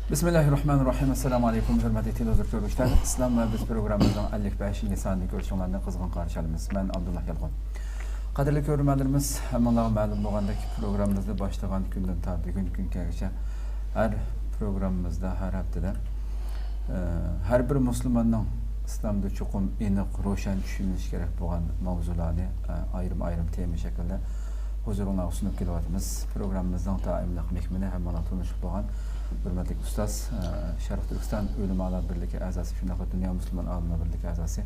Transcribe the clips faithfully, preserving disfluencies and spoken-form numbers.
بىسمىللاھىررەھمانىررەھىم. ئەسسالامۇ ئەلەيكۇم، ھۆرمەتلىك تېلېۋىزور كۆرگۈچىلەر. ئىسلام ۋە بىز پروگراممىمىزنىڭ ئەللىك بەشىنچى سانىنى كۆرۈشۈڭلارنى قىزغىن قارشى ئالىمىز. مەن ئابدۇللا يالقۇن. قەدىرلىك كۆرۈرمەنلىرىمىز، ھەممىڭلارغا مەلۇم بولغاندەك، پروگراممىمىزنى باشلىغان كۈندىن تارتىپ بۈگۈنكى كۈنگىچە ھەر پروگراممىمىزدا، ھەر ھەپتىدە، ئە، ھەر بىر مۇسۇلماننىڭ ئىسلامدا چوقۇم ئېنىق، روشەن چۈشىنىشى كېرەك بولغان ماۋزۇلارنى، ئە، ئايرىم-ئايرىم تېما شەكلىدە ھۇزۇرۇڭلارغا سۇنۇپ كېلىۋاتىمىز. پروگراممىمىزنىڭ دائىملىق مېھمىنى، ھەممىڭلار تونۇشلۇق بولغان ھۆرمەتلىك ئۇستاز، ئە، شەرقىي تۈركىستان ئۆلىمالار بىرلىكى ئەزاسى، شۇنداقلا دۇنيا مۇسۇلمان ئالىملار بىرلىكى ئەزاسى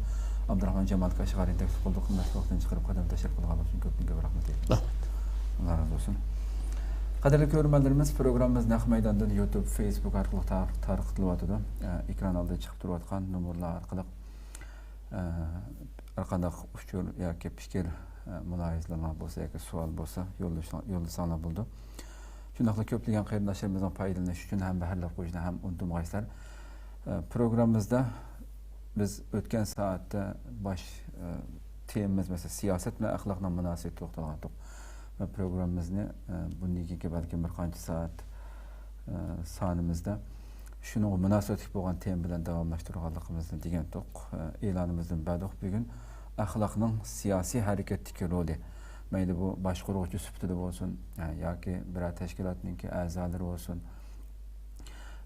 ئابدۇراخمان جامال كاشغەرىنى تەكلىپ قىلدۇق. قىممەتلىك ۋاقتىنى چىقىرىپ، قەدەم تەشرىپ قىلغانلىقى ئۈچۈن كۆپتىن كۆپ رەھمەت ئېيتىمىز. ئاللا رازى بولسۇن. قەدىرلىك كۆرۈرمەنلىرىمىز، پروگراممىمىز نەق مەيداندىن يۇتۇب، فېيسبۇك ئارقىلىق تار-، تارقىتىلىۋاتىدۇ. ئە، ئېكران ئالدىدا چىقىپ تۇرۇۋاتقان نومۇرلار ئارقىلىق، ئە، ھەر قانداق ئۇچۇر ياكى پىكىر، ئە، مۇلاھىزىلىرىڭلار بولسا ياكى سوئال بولسا يوللىشىڭ-، يوللىساڭلار بولىدۇ. شۇنداقلا كۆپلىگەن قېرىنداشلىرىمىزنىڭ پايدىلىنىشى ئۈچۈن ھەم بەھرىلەر قويۇشنى ھەم ئۇنتۇمىغايسىلەر. ئە، پروگراممىمىزدا بىز ئۆتكەن سائەتتە باش، ئە، تېمىمىز، مەسىلەن، سىياسەت بىلەن ئەخلاقنىڭ مۇناسىۋىتى توختالغانىدۇق. ۋە پروگراممىمىزنى، ئە، بۇندىن كېيىنكى بەلكىم بىر قانچە سائەت، ئە، سانىمىزدا شۇنىڭغا مۇناسىۋەتلىك بولغان تېما بىلەن داۋاملاشتۇرغانلىقىمىزنى دېگەنتۇق. ئە، ئېلانىمىزدىن بەردۇق بۈگۈن ئەخلاقنىڭ سىياسىي ھەرىكەتتىكى رولى. مەيلى بۇ باشقۇرغۇچى سۈپىتىدە بولسۇن، ئە، ياكى بىرەر تەشكىلاتنىڭكى ئەزالىرى بولسۇن،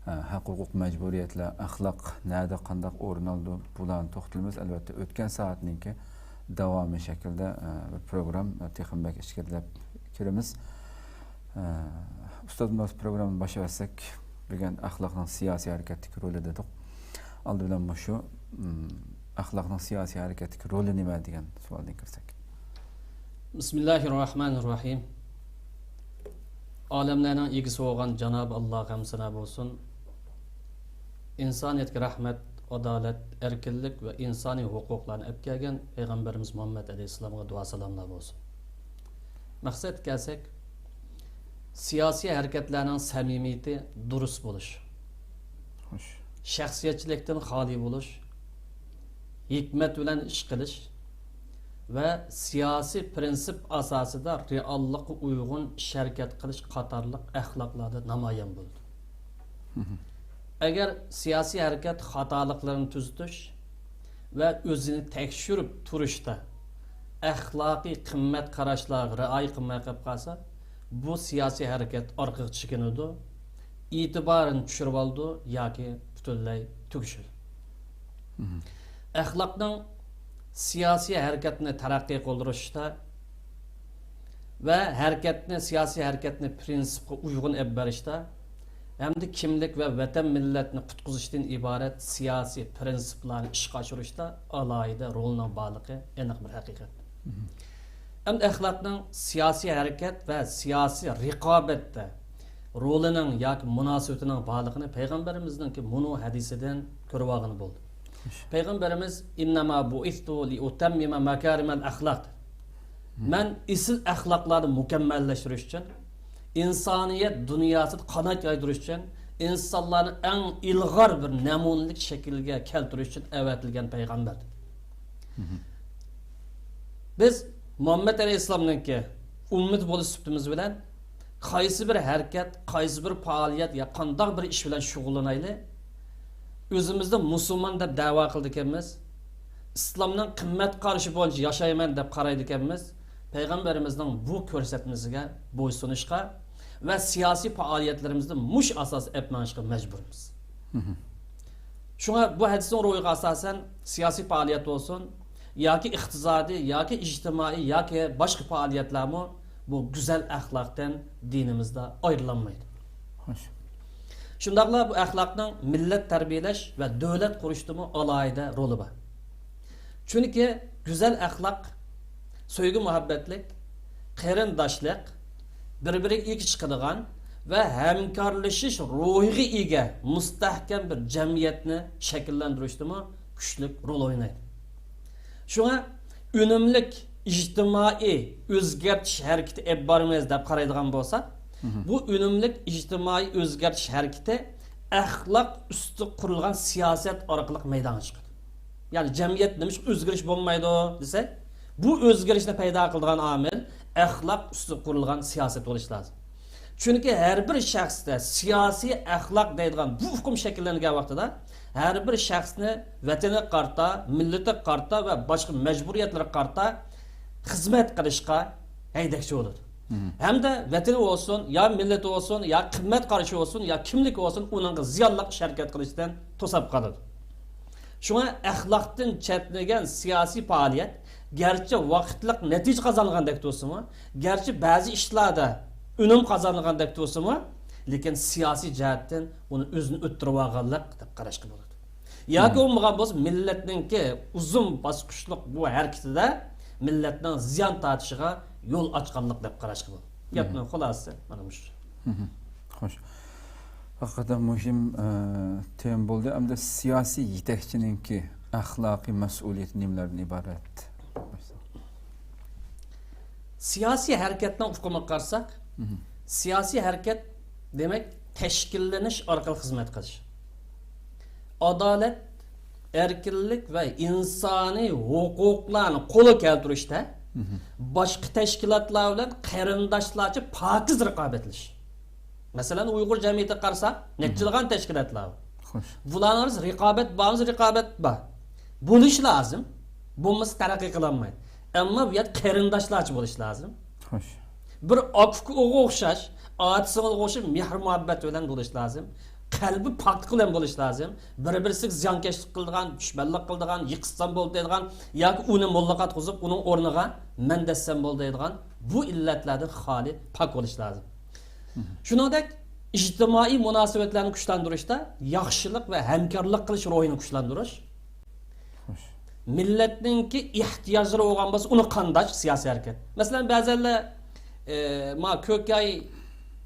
ھەق-ھوقۇق، مەجبۇرىيەتلەر، ئەخلاق نەدە قانداق ئورۇن ئالىدۇ؟ بۇلارنى توختىلىمىز. ئەلۋەتتە، ئۆتكەن سائەتنىڭكى داۋامى شەكلىدە، ئە، بىر پروگرام، ئە، تېخىمۇ بەك ئىچكىرىلەپ كىرىمىز. ئە، ئۇستاز، مۇناسىپ پروگراممىنى باشلىۋەتسەك، بۈگۈن ئەخلاقنىڭ سىياسىي ھەرىكەتتىكى رولى دېدۇق. ئالدى بىلەن مۇشۇ، ئىم، ئەخلاقنىڭ سىياسىي ھەرىكەتتىكى رولى نېمە دېگەن سوئالدىن كىرسەك. بىسمىللاھىررەھمانىررەھىم. ئالەملەرنىڭ ئىگىسى بولغان جانابى ئاللاغا ھەمدۇ سانا بولسۇن. ئىنسانىيەتكە رەھمەت، ئادالەت، ئەركىنلىك ۋە ئىنسانىي ھوقۇقلارنى ئەپ كەلگەن پەيغەمبىرىمىز مۇھەممەد ئەلەيھىسسالامغا دۇئا سالاملار بولسۇن. مەقسەتكە كەلسەك، سىياسىي ھەرىكەتلەرنىڭ سەمىمىيىتى دۇرۇس بولۇش، خوش. شەخسىيەتچىلىكتىن خالىي بولۇش، ھېكمەت بىلەن ئىش قىلىش ۋە سىياسىي پىرىنسىپ ئاساسىدا رېئاللىققا ئۇيغۇن ئىش ھەرىكەت قىلىش قاتارلىق ئەخلاقلاردا نامايان بولىدۇ. ئەگەر سىياسىي ھەرىكەت خاتالىقلىرىنى تۈزىتىش ۋە ئۆزىنى تەكشۈرۈپ تۇرۇشتا ئەخلاقىي قىممەت قاراشلارغا رىئايە قىلماي قېلىپ قالسا، بۇ سىياسىي ھەرىكەت ئارقىغا چېكىنىدۇ، ئېتىبارىنى چۈشۈرۈۋالىدۇ ياكى پۈتۈنلەي تۈگىشىدۇ. ئەخلاقنىڭ سىياسىي ھەرىكەتنى تەرەققىي قىلدۇرۇشتا ۋە ھەرىكەتنى، سىياسىي ھەرىكەتنى پىرىنسىپقا ئۇيغۇن ئېلىپ بېرىشتا ھەمدە كىملىك ۋە ۋەتەن مىللەتنى قۇتقۇزۇشتىن ئىبارەت سىياسىي پىرىنسىپلارنى ئىشقا ئاشۇرۇشتا ئالاھىدە رولىنىڭ بارلىقى ئېنىق بىر ھەقىقەت. ئەمدى ئەخلاقنىڭ سىياسىي ھەرىكەت ۋە سىياسىي رىقابەتتە رولىنىڭ ياكى مۇناسىۋىتىنىڭ بارلىقىنى پەيغەمبىرىمىزنىڭكى مۇنۇ ھەدىسىدىن كۆرۈۋالغىلى بولىدۇ. پەيغەمبىرىمىز، «ئىننەما بۇئىستۇ لىئۇتەممىمە ماكارىمەل ئەخلاق» دېدى. مەن ئېسىل ئەخلاقلارنى مۇكەممەللەشتۈرۈش ئۈچۈن، ئىنسانىيەت دۇنياسىدا قانات يايدۇرۇش ئۈچۈن، ئىنسانلارنى ئەڭ ئىلغار بىر نەمۇنىلىك شەكىلگە كەلتۈرۈش ئۈچۈن ئەۋەتىلگەن پەيغەمبەر، دېدى. بىز مۇھەممەد ئەلەيھىسسالامنىڭكى ئۈممىتى بولۇش سۈپىتىمىز بىلەن قايسى بىر ھەرىكەت، قايسى بىر پائالىيەت يا قانداق بىر ئىش بىلەن شۇغۇللىنايلى، ئۆزىمىزنى مۇسۇلمان دەپ دەۋا قىلىدىكەنمىز، ئىسلامنىڭ قىممەت قارىشى بويىچە ياشايمەن دەپ قارايدىكەنمىز، پەيغەمبىرىمىزنىڭ بۇ كۆرسەتمىسىگە بويسۇنۇشقا ۋە سىياسىي پائالىيەتلىرىمىزنى مۇشۇ ئاساستا ئېلىپ مېڭىشقا مەجبۇرمىز. شۇڭا بۇ ھەدىسنىڭ روھىغا ئاساسەن، سىياسىي پائالىيەت بولسۇن، ياكى ئىقتىسادىي، ياكى ئىجتىمائىي، ياكى باشقا پائالىيەتلەرمۇ بۇ گۈزەل ئەخلاقتىن دىنىمىزدا ئايرىلالمايدۇ. خوش. شۇنداقلا بۇ ئەخلاقنىڭ مىللەت تەربىيەلەش ۋە دۆلەت قۇرۇشتىمۇ ئالاھىدە رولى بار. چۈنكى گۈزەل ئەخلاق سۆيگۈ مۇھەببەتلىك، قېرىنداشلىق، بىر-بىرىگە ئىگە چىقىدىغان ۋە ھەمكارلىشىش روھىغا ئىگە مۇستەھكەم بىر جەمئىيەتنى شەكىللەندۈرۈشتىمۇ كۈچلۈك رول ئوينايدۇ. شۇڭا ئۈنۈملۈك ئىجتىمائىي ئۆزگەرتىش ھەرىكىتى ئېلىپ بارىمىز دەپ قارايدىغان بولساق، بۇ ئۈنۈملۈك ئىجتىمائىي ئۆزگەرتىش ھەرىكىتى ئەخلاق ئۈستىدە قۇرۇلغان سىياسەت ئارقىلىق مەيدانغا چىقىدۇ. يەنى جەمئىيەت نېمىشقا ئۆزگىرىش بولمايدۇ دېسەك، بۇ ئۆزگىرىشنى پەيدا قىلىدىغان ئامىل ئەخلاق ئۈستىدە قۇرۇلغان سىياسەت بولۇشى لازىم. چۈنكى ھەر بىر شەخستە سىياسىي ئەخلاق دەيدىغان بۇ ئۇقۇم شەكىللەنگەن ۋاقتىدا، ھەر بىر شەخسنى ۋەتىنىگە قارىتا، مىللىتىگە قارىتا ۋە باشقا مەجبۇرىيەتلىرىگە قارىتا خىزمەت قىلىشقا ھەيدەكچى بولىدۇ. ھەمدە ۋەتىنى بولسۇن، يا مىللىتى بولسۇن، يا قىممەت قارىشى بولسۇن، يا كىملىكى بولسۇن، ئۇنىڭغا زىيانلىق ئىش ھەرىكەت قىلىشتىن توساپ قالىدۇ. شۇڭا ئەخلاقتىن چەتنىگەن سىياسىي پائالىيەت گەرچە ۋاقىتلىق نەتىجە قازانغاندەك تۇرسىمۇ، گەرچە بەزى ئىشلاردا ئۈنۈم قازانغاندەك تۇرسىمۇ، لېكىن سىياسىي جەھەتتىن ئۇنى ئۆزىنى ئۆتتۈرۈۋالغانلىق دەپ قاراشقا بولىدۇ. ياكى بولمىغان بولسا، مىللەتنىڭكى ئۇزۇن باسقۇچلۇق بۇ ھەرىكىتىدە مىللەتنىڭ زىيان تارتىشىغا يول ئاچقانلىق دەپ قاراشقا بولىدۇ. گەپنىڭ خۇلاسىسى مانا مۇشۇ. خوش. ھەقىقەتەن مۇھىم، ئە، تېما بولدى. ئەمدى سىياسىي يېتەكچىنىڭكى ئەخلاقىي مەسئۇلىيىتى نېمىلەردىن ئىبارەت؟ سىياسىي ھەرىكەتنىڭ ئۇقۇمىغا قارىساق، سىياسىي ھەرىكەت، دېمەك، تەشكىللىنىش ئارقىلىق خىزمەت قىلىش. ئادالەت، ئەركىنلىك ۋە ئىنسانىي ھوقۇقلارنى قولغا كەلتۈرۈشتە باشقا تەشكىلاتلار بىلەن قېرىنداشلارچە پاكىز رىقابەتلىشىش. مەسىلەن، ئۇيغۇر جەمئىيىتىگە قارىساق، نەچچىلىغان تەشكىلاتلار بار. بۇلارنىڭ ئارىسىدا رىقابەت بارمىسا، رىقابەت بار. بولۇش لازىم. بولمىسا، تەرەققىي قىلالمايدۇ. ئەمما بۇ يەردە قېرىنداشلارچە بولۇش لازىم. بىر ئاكا ئوغۇلغا ئوخشاش، ئاتا سىڭىلغا ئوخشاش مېھىر مۇھەببەت بىلەن بولۇش لازىم. قەلبى پاكلىق بىلەن بولۇش لازىم. بىر-بىرسىگە زىيانكەشلىك قىلىدىغان، دۈشمەنلىق قىلىدىغان، يىقىتسام بولدى دەيدىغان ياكى ئۇنى موللا قاتقۇزۇپ، ئۇنىڭ ئورنىغا مەن دەسسەم بولدى دەيدىغان بۇ ئىللەتلەردىن خالىي، پاك بولۇش لازىم. شۇنىڭدەك ئىجتىمائىي مۇناسىۋەتلەرنى كۈچلەندۈرۈشتە ياخشىلىق ۋە ھەمكارلىق قىلىش روھىنى كۈچلەندۈرۈش. مىللەتنىڭكى ئېھتىياجلىرى بولغان بولسا، ئۇنى قامداش سىياسىي ھەرىكەت. مەسىلەن، بەزەنلەر، ئە، ما كۆكاي،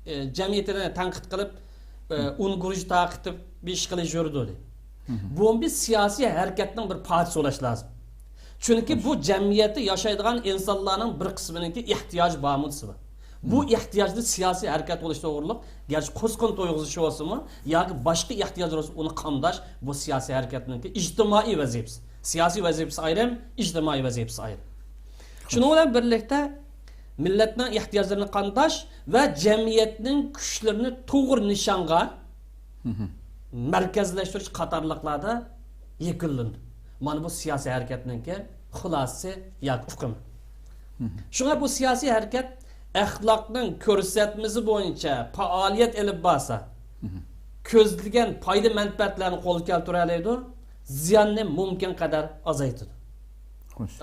ئە، جەمئىيىتىنى تەنقىد قىلىپ، ئە، ئۇن گۇرۇچ تارقىتىپ، بىر ئىش قىلىش يۈرىدۇ دەيدۇ. بۇ بىر سىياسىي ھەرىكەتنىڭ بىر پارچىسى بولۇش لازىم. چۈنكى بۇ جەمئىيەتتە ياشايدىغان ئىنسانلارنىڭ بىر قىسمىنىڭكى ئېھتىياجى بارمۇ دېسە بار. بۇ ئېھتىياجنى سىياسىي ھەرىكەت بولۇش توغرۇلۇق، گەرچە قوسقۇن تويغۇزۇش بولسىمۇ ياكى باشقا ئېھتىياجلار بولسا، ئۇنى قامداش، بۇ سىياسىي ھەرىكەتنىڭكى ئىجتىمائىي ۋەزىپىسى. سىياسىي ۋەزىپىسى ئايرىم، ئىجتىمائىي ۋەزىپىسى ئايرىم. شۇنىڭ بىلەن بىرلىكتە، مىللەتنىڭ ئېھتىياجلىرىنى قامداش ۋە جەمئىيەتنىڭ كۈچلىرىنى توغرا نىشانغا مەركەزلەشتۈرۈش قاتارلىقلاردا يەكۈنلىنىدۇ. مانا بۇ سىياسىي ھەرىكەتنىڭكى خۇلاسىسى ياكى ئۇقۇمى. شۇڭا بۇ سىياسىي ھەرىكەت ئەخلاقنىڭ كۆرسەتمىسى بويىچە پائالىيەت ئېلىپ بارسا، كۆزلىگەن پايدا مەنپەئەتلەرنى قولغا كەلتۈرەلەيدۇ، زىياننى مۇمكىن قەدەر ئازايتىدۇ.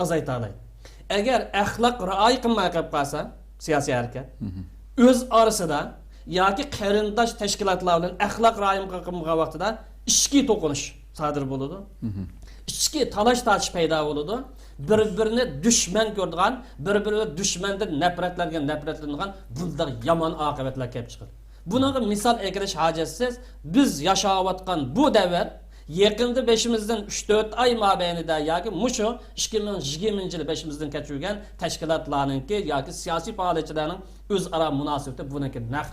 ئازايتالايدۇ. ئەگەر ئەخلاق رىئايە قىلماي قېلىپ قالسا، سىياسىي ھەرىكەت ئۆز ئارىسىدا ياكى قېرىنداش تەشكىلاتلار بىلەن ئەخلاق رىئايە قىلمىغان ۋاقتىدا ئىچكى توقۇنۇش سادىر بولىدۇ. ئىچكى تالاش تارتىش پەيدا بولىدۇ. بىر بىرىنى دۈشمەن كۆرىدىغان، بىر بىرى دۈشمەندىن نەپرەتلەنگەن، نەپرەتلىنىدىغان بۇنداق يامان ئاقىۋەتلەر كېلىپ چىقىدۇ. بۇنىڭغا مىسال ئەكېلىش ھاجەتسىز. بىز ياشاۋاتقان بۇ دەۋر يېقىندا بېشىمىزدىن ئۈچ تۆت ئاي مابەينىدە ياكى مۇشۇ ئىككى مىڭ يىگىرمىنچى يىلى بېشىمىزدىن كەچۈرگەن تەشكىلاتلارنىڭكى ياكى سىياسىي پائالىيەتچىلەرنىڭ ئۆزئارا مۇناسىۋىتى بۇنىڭكى نەق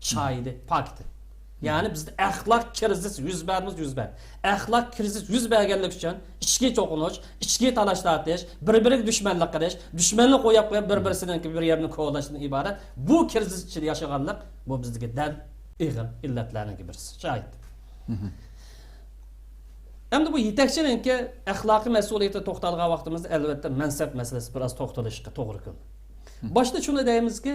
شاھىدى، پاكىتى. يەنى بىزدە ئەخلاق كىرىزىس يۈز بەردىمۇ يۈز بەردى. ئەخلاق كىرىزىس يۈز بەرگەنلىكى ئۈچۈن ئىچكى چوقۇنۇش، ئىچكى تالاش تارتىش، بىر بىرىگە دۈشمەنلىك قىلىش، دۈشمەنلىك ئوياپ قويۇپ بىر بىرسىنىڭكى بىر يېرىنى كوۋالاشتىن ئىبارەت بۇ كىرىزىس ئىچىدە ياشىغانلىق، بۇ بىزدىكى دەل ئېغىر ئىللەتلەرنىڭكى بىرسى. شاھىت. ئەمدى بۇ يېتەكچىنىڭكى ئەخلاقىي مەسئۇلىيىتى توختالغان ۋاقتىمىزدا، ئەلۋەتتە، مەنسەپ مەسىلىسى بىراز توختىلىشقا توغرا كېلىدۇ. باشتا شۇنى دەيمىزكى،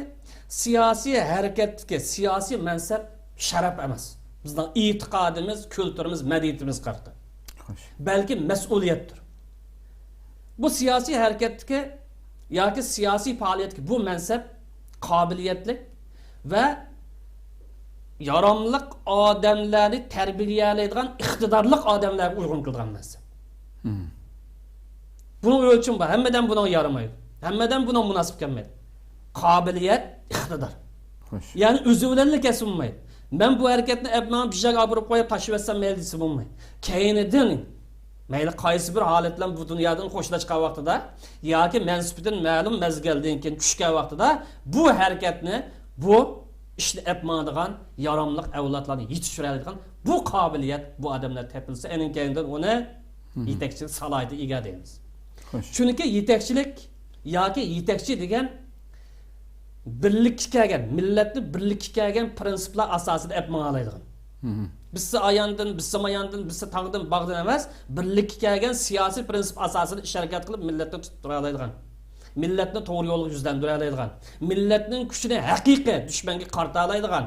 سىياسىي ھەرىكەتتىكى سىياسىي مەنسەپ شەرەپ ئەمەس. بىزنىڭ ئېتىقادىمىز، كۈلتۈرىمىز، مەدەنىيىتىمىزگە قارىتا. بەلكى مەسئۇلىيەتتۇر. بۇ سىياسىي ھەرىكەتتىكى ياكى سىياسىي پائالىيەتتىكى بۇ مەنسەپ قابىلىيەتلىك ۋە ياراملىق ئادەملەرنى تەربىيەلەيدىغان ئىقتىدارلىق ئادەملەرگە ئۇيغۇن كېلىدىغان مەنسەپ. بۇنىڭ ئۆلچىمى بار. ھەممە ئادەم بۇنىڭغا يارىمايدۇ. ھەممە ئادەم بۇنىڭغا مۇناسىپ كەلمەيدۇ. قابىلىيەت، ئىقتىدار. يەنى ئۆزى بىلەنلا كەلسە بولمايدۇ. مەن بۇ ھەرىكەتنى ئەپ مېڭىپ بىر جايغا ئاپىرىپ قويۇپ تاشلىۋەتسەم مەيلى دېسە بولمايدۇ. كەينىدىن مەيلى قايسى بىر ھالەت بىلەن بۇ دۇنيادىن خوشلاشقان ۋاقتىدا ياكى مەنسىپىدىن مەلۇم مەزگىلدىن كېيىن چۈشكەن ۋاقتىدا بۇ ھەرىكەتنى، بۇ ئىشنى ئەپ ماڭىدىغان ياراملىق ئەۋلادلارنى يېتىشتۈرەلەيدىغان بۇ قابىلىيەت، بۇ ئادەملەر تېپىلسا، ئېنىڭ كەينىدىن ئۇنى يېتەكچىلىك سالاھىيىتىگە ئىگە دەيمىز. چۈنكى يېتەكچىلىك ياكى يېتەكچى دېگەن بىرلىككە كەلگەن، مىللەتنى بىرلىككە كەلگەن پىرىنسىپلار ئاساسىدا ئەپ ماڭالايدىغان. بىرسى ئاياندىن، بىرسى ماياندىن، بىرسى تاغدىن، باغدىن ئەمەس، بىرلىككە كەلگەن سىياسىي پىرىنسىپ ئاساسىدا ئىش ھەرىكەت قىلىپ، مىللەتنى تۇتۇپ تۇرالايدىغان، مىللەتنى توغرا يولغا يۈزلەندۈرەلەيدىغان، مىللەتنىڭ كۈچىنى ھەقىقىي دۈشمەنگە قارىتالايدىغان،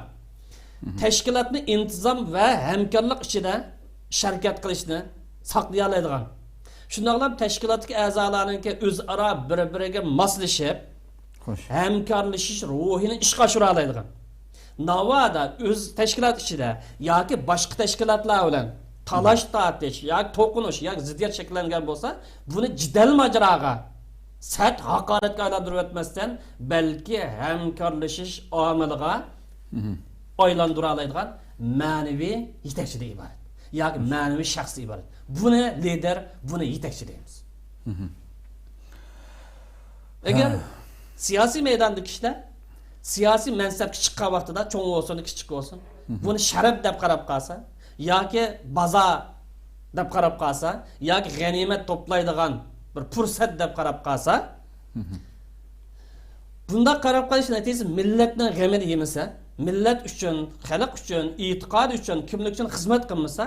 تەشكىلاتنى ئىنتىزام ۋە ھەمكارلىق ئىچىدە ئىش ھەرىكەت قىلىشنى ساقلىيالايدىغان، شۇنداقلا تەشكىلاتتىكى ئەزالارنىڭكى ئۆزئارا بىر-بىرىگە ماسلىشىپ، خوش. ھەمكارلىشىش روھىنى ئىشقا ئاشۇرالايدىغان. ناۋادا ئۆز تەشكىلات ئىچىدە ياكى باشقا تەشكىلاتلار بىلەن تالاش-تارتىش ياكى توقۇنۇش ياكى زىددىيەت شەكىللەنگەن بولسا، بۇنى جېدەل ماجىراغا، سەت ھاقارەتكە ئايلاندۇرۇۋەتمەستىن، بەلكى ھەمكارلىشىش ئامىلىغا ئايلاندۇرالايدىغان مەنىۋى يېتەكچىدىن ئىبارەت ياكى مەنىۋى شەخستىن ئىبارەت. بۇنى لىدېر، بۇنى يېتەكچى دەيمىز. ئەگەر سىياسىي مەيداندا كىشىلەر سىياسىي مەنسەپكە چىققان ۋاقتىدا، چوڭ بولسۇن، كىچىك بولسۇن، بۇنى شەرەپ دەپ قاراپ قالسا ياكى بازار دەپ قاراپ قالسا ياكى غەنىيمەت توپلايدىغان بىر پۇرسەت دەپ قاراپ قالسا، بۇنداق قاراپ قېلىش نەتىجىسى مىللەتنىڭ غېمىنى يېمىسە، مىللەت ئۈچۈن، خەلق ئۈچۈن، ئېتىقادى ئۈچۈن، كىملىكى ئۈچۈن خىزمەت قىلمىسا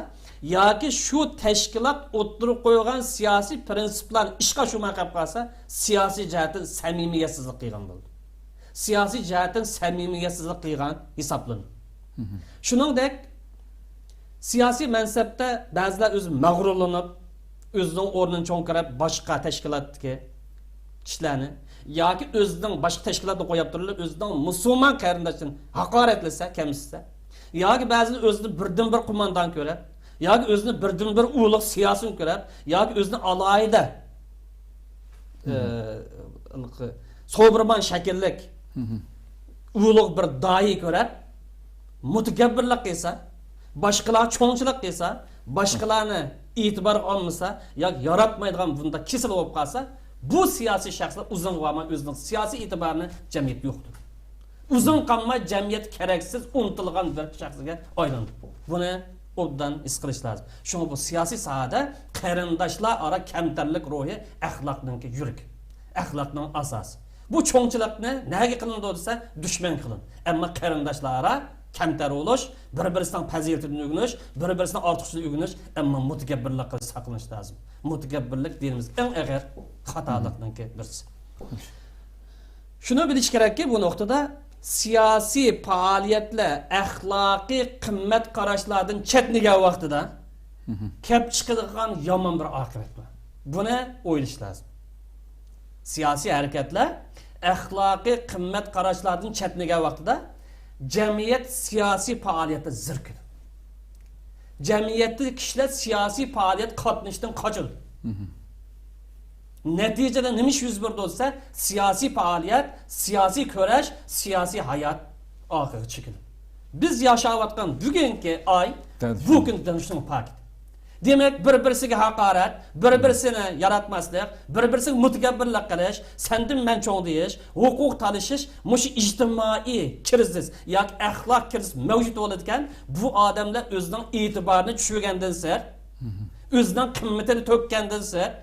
ياكى شۇ تەشكىلات ئوتتۇرىغا قويغان سىياسىي پىرىنسىپلارنى ئىشقا ئاشۇرماي قېلىپ قالسا، سىياسىي جەھەتتىن سەمىمىيەتسىزلىك قىلغان بولىدۇ. سىياسىي جەھەتتىن سەمىمىيەتسىزلىك قىلغان ھېسابلىنىدۇ. شۇنىڭدەك، سىياسىي مەنسەپتە بەزىلەر ئۆزى مەغرۇرلىنىپ، ئۆزىنىڭ ئورنىنى چوڭ كۆرۈپ، باشقا تەشكىلاتتىكى كىشىلەرنى ياكى ئۆزىنىڭ باشقا تەشكىلاتنى قويۇپ تۇرۇپ، ئۆزىنىڭ مۇسۇلمان قېرىنداشلىرىنى ھاقارەتلىسە، كەمسىتسە، ياكى بەزىلەر ئۆزىنى بىردىنبىر قوماندان كۆرۈپ، ياكى ئۆزىنى بىردىنبىر ئۇلۇغ سىياسىيون كۆرۈپ، ياكى ئۆزىنى ئالاھىدە، ئى، سوبېرمان شەكىللىك ئۇلۇغ بىر داھىي كۆرۈپ، مۇتەكەببىرلىك قىلسا، باشقىلارغا چوڭچىلىق قىلسا، باشقىلارنى ئېتىبارغا ئالمىسا ياكى ياراتمايدىغان بۇنداق كېسەل بولۇپ قالسا، بۇ سىياسىي شەخسلەر ئۇزۇنغا بارماي ئۆزىنىڭ سىياسىي ئېتىبارىنى جەمئىيەتتە يوقىتىدۇ. ئۇزۇن قالماي جەمئىيەت كېرەكسىز ئۇنتۇلغان بىر شەخسكە ئايلىنىدۇ. بۇنى ئوبدان ھېس قىلىش لازىم. شۇڭا بۇ سىياسىي ساھەدە قېرىنداشلار ئارا كەمتەرلىك روھى ئەخلاقنىڭكى يۈرىكى، ئەخلاقنىڭ ئاساسى. بۇ چوڭچىلىقنى نەگە قىلىنىدۇ دېسە، دۈشمەنگە قىلىنىدۇ. ئەمما قېرىنداشلار ئارا كەمتەر بولۇش، بىر-بىرسىنىڭ پەزىلىتىدىن ئۆگىنىش، بىر-بىرسىنىڭ ئارتۇقچىلىقىدىن ئۆگىنىش، ئەمما مۇتەكەببىرلىك قىلىش ساقلىنىش لازىم. مۇتەكەببىرلىك دىنىمىزدە ئەڭ ئېغىر خاتالىقنىڭكى بىرسى. شۇنى بىلىش كېرەككى، بۇ نۇقتىدا سىياسىي پائالىيەتلەر ئەخلاقىي قىممەت قاراشلاردىن چەتنىگەن ۋاقتىدا كەپ چىقىدىغان يامان بىر ئاقىۋەت بار. بۇنى ئويلىشىش لازىم. سىياسىي ھەرىكەتلەر ئەخلاقىي قىممەت قاراشلاردىن چەتنىگەن ۋاقتىدا جەمئىيەت سىياسىي پائالىيەتتە زېرىكىدۇ. جەمئىيەتتە كىشىلەر سىياسىي پائالىيەت قاتنىشىشتىن قاچىدۇ. نەتىجىدە نېمە ئىش يۈز بېرىدۇ دېسە، سىياسىي پائالىيەت، سىياسىي كۈرەش، سىياسىي ھايات ئارقىغا چېكىنىدۇ. بىز ياشاۋاتقان بۈگۈنكى ئاي، بۇ كۈن دەل شۇنىڭ پاكىتى. دېمەك، بىر-بىرسىگە ھاقارەت، بىر-بىرسىنى ياراتماسلىق، بىر-بىرسىگە مۇتەكەببىرلىك قىلىش، سەندىن مەن چوڭ دېيىش، ھوقۇق تالىشىش، مۇشۇ ئىجتىمائىي كىرىزىس ياكى ئەخلاق كىرىزىس مەۋجۇت بولىدىكەن. بۇ ئادەملەر ئۆزىنىڭ ئېتىبارىنى چۈشۈرگەندىن سىرت، ئۆزىنىڭ قىممىتىنى تۆككەندىن سىرت،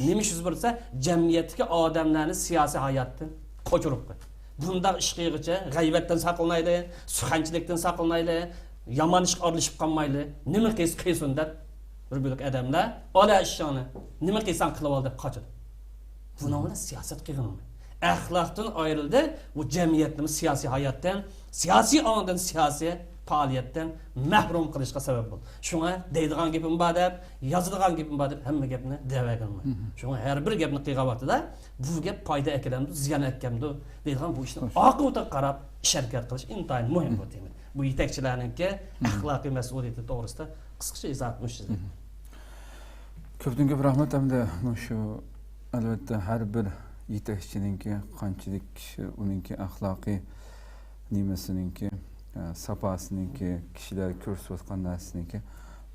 نېمە ئىش يۈز بەرسە، جەمئىيەتتىكى ئادەملەرنى سىياسىي ھاياتتىن قوچۇرۇپ قويدى. بۇنداق ئىش قىلغۇچە غەيۋەتتىن ساقلىنايلى، سۇخەنچىلىكتىن ساقلىنايلى، يامان ئىشقا ئارىلىشىپ قالمايلى، نېمە قىلسا قىلسۇن دەپ، بىر بۆلەك ئادەملەر، ئالا ئىشىڭنى، نېمە قىلساڭ قىلىۋال دەپ قاچىدۇ. بۇنىڭ بىلەن سىياسەت قىلغىنىڭ ئەخلاقتىن ئايرىلدى، بۇ جەمئىيەتنىمۇ سىياسىي ھاياتتىن، سىياسىي ئاڭدىن، سىياسىي پائالىيەتتىن مەھرۇم قىلىشقا سەۋەب بولدى. شۇڭا دەيدىغان گېپىم بار دەپ، يازىدىغان گېپىم بار دەپ ھەممە گەپنى دەۋەرگىلى بولمايدۇ. شۇڭا ھەر بىر گەپنى قىلغان ۋاقتىدا بۇ گەپ پايدا ئەكېلەمدۇ، زىيان ئەكەمدۇ دەيدىغان بۇ ئىشنىڭ ئاقىۋىتىگە قاراپ ئىش ھەرىكەت قىلىش ئىنتايىن مۇھىم بۇ تېما. بۇ يېتەكچىلەرنىڭكى ئەخلاقىي مەسئۇلىيىتى توغرىسىدا قىسقىچە ئىزاھات مۇشۇ. كۆپتىن كۆپ رەھمەت. ئەمدى مۇشۇ، ئەلۋەتتە، ھەر بىر يېتەكچىنىڭكى قانچىلىك كىشى، ئۇنىڭكى ئەخلاقىي نېمىسىنىڭكى، ئە، ساپاسىنىڭكى، كىشىلەر كۆرسىتىۋاتقان نەرسىنىڭكى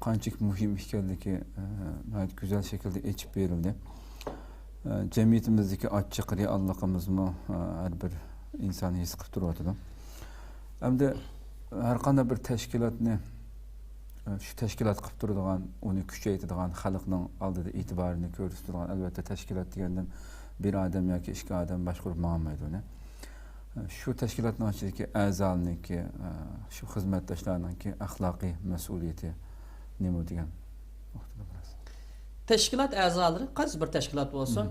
قانچىلىك مۇھىم ئىكەنلىكى، ئە، ناھايىتى گۈزەل شەكىلدە ئېچىپ بېرىلدى. ئە، جەمئىيىتىمىزدىكى ئاچچىق رېئاللىقىمىزمۇ، ئە، ھەر بىر ئىنسان ھېس قىلىپ تۇرۇۋاتىدۇ. ئەمدى ھەر قانداق بىر تەشكىلاتنى، شۇ تەشكىلات قىلىپ تۇرىدىغان، ئۇنى كۈچەيتىدىغان، خەلقنىڭ ئالدىدا ئېتىبارىنى كۆرسىتىدىغان، ئەلۋەتتە، تەشكىلات دېگەندىن بىر ئادەم ياكى ئىككى ئادەم باشقۇرۇپ ماڭالمايدۇ ئۇنى. شۇ تەشكىلاتنىڭ ئىچىدىكى ئەزالارنىڭكى، شۇ خىزمەتداشلارنىڭكى ئەخلاقىي مەسئۇلىيىتى نېمە دېگەن نۇقتىدا بىراز. تەشكىلات ئەزالىرى، قايسى بىر تەشكىلات بولسۇن،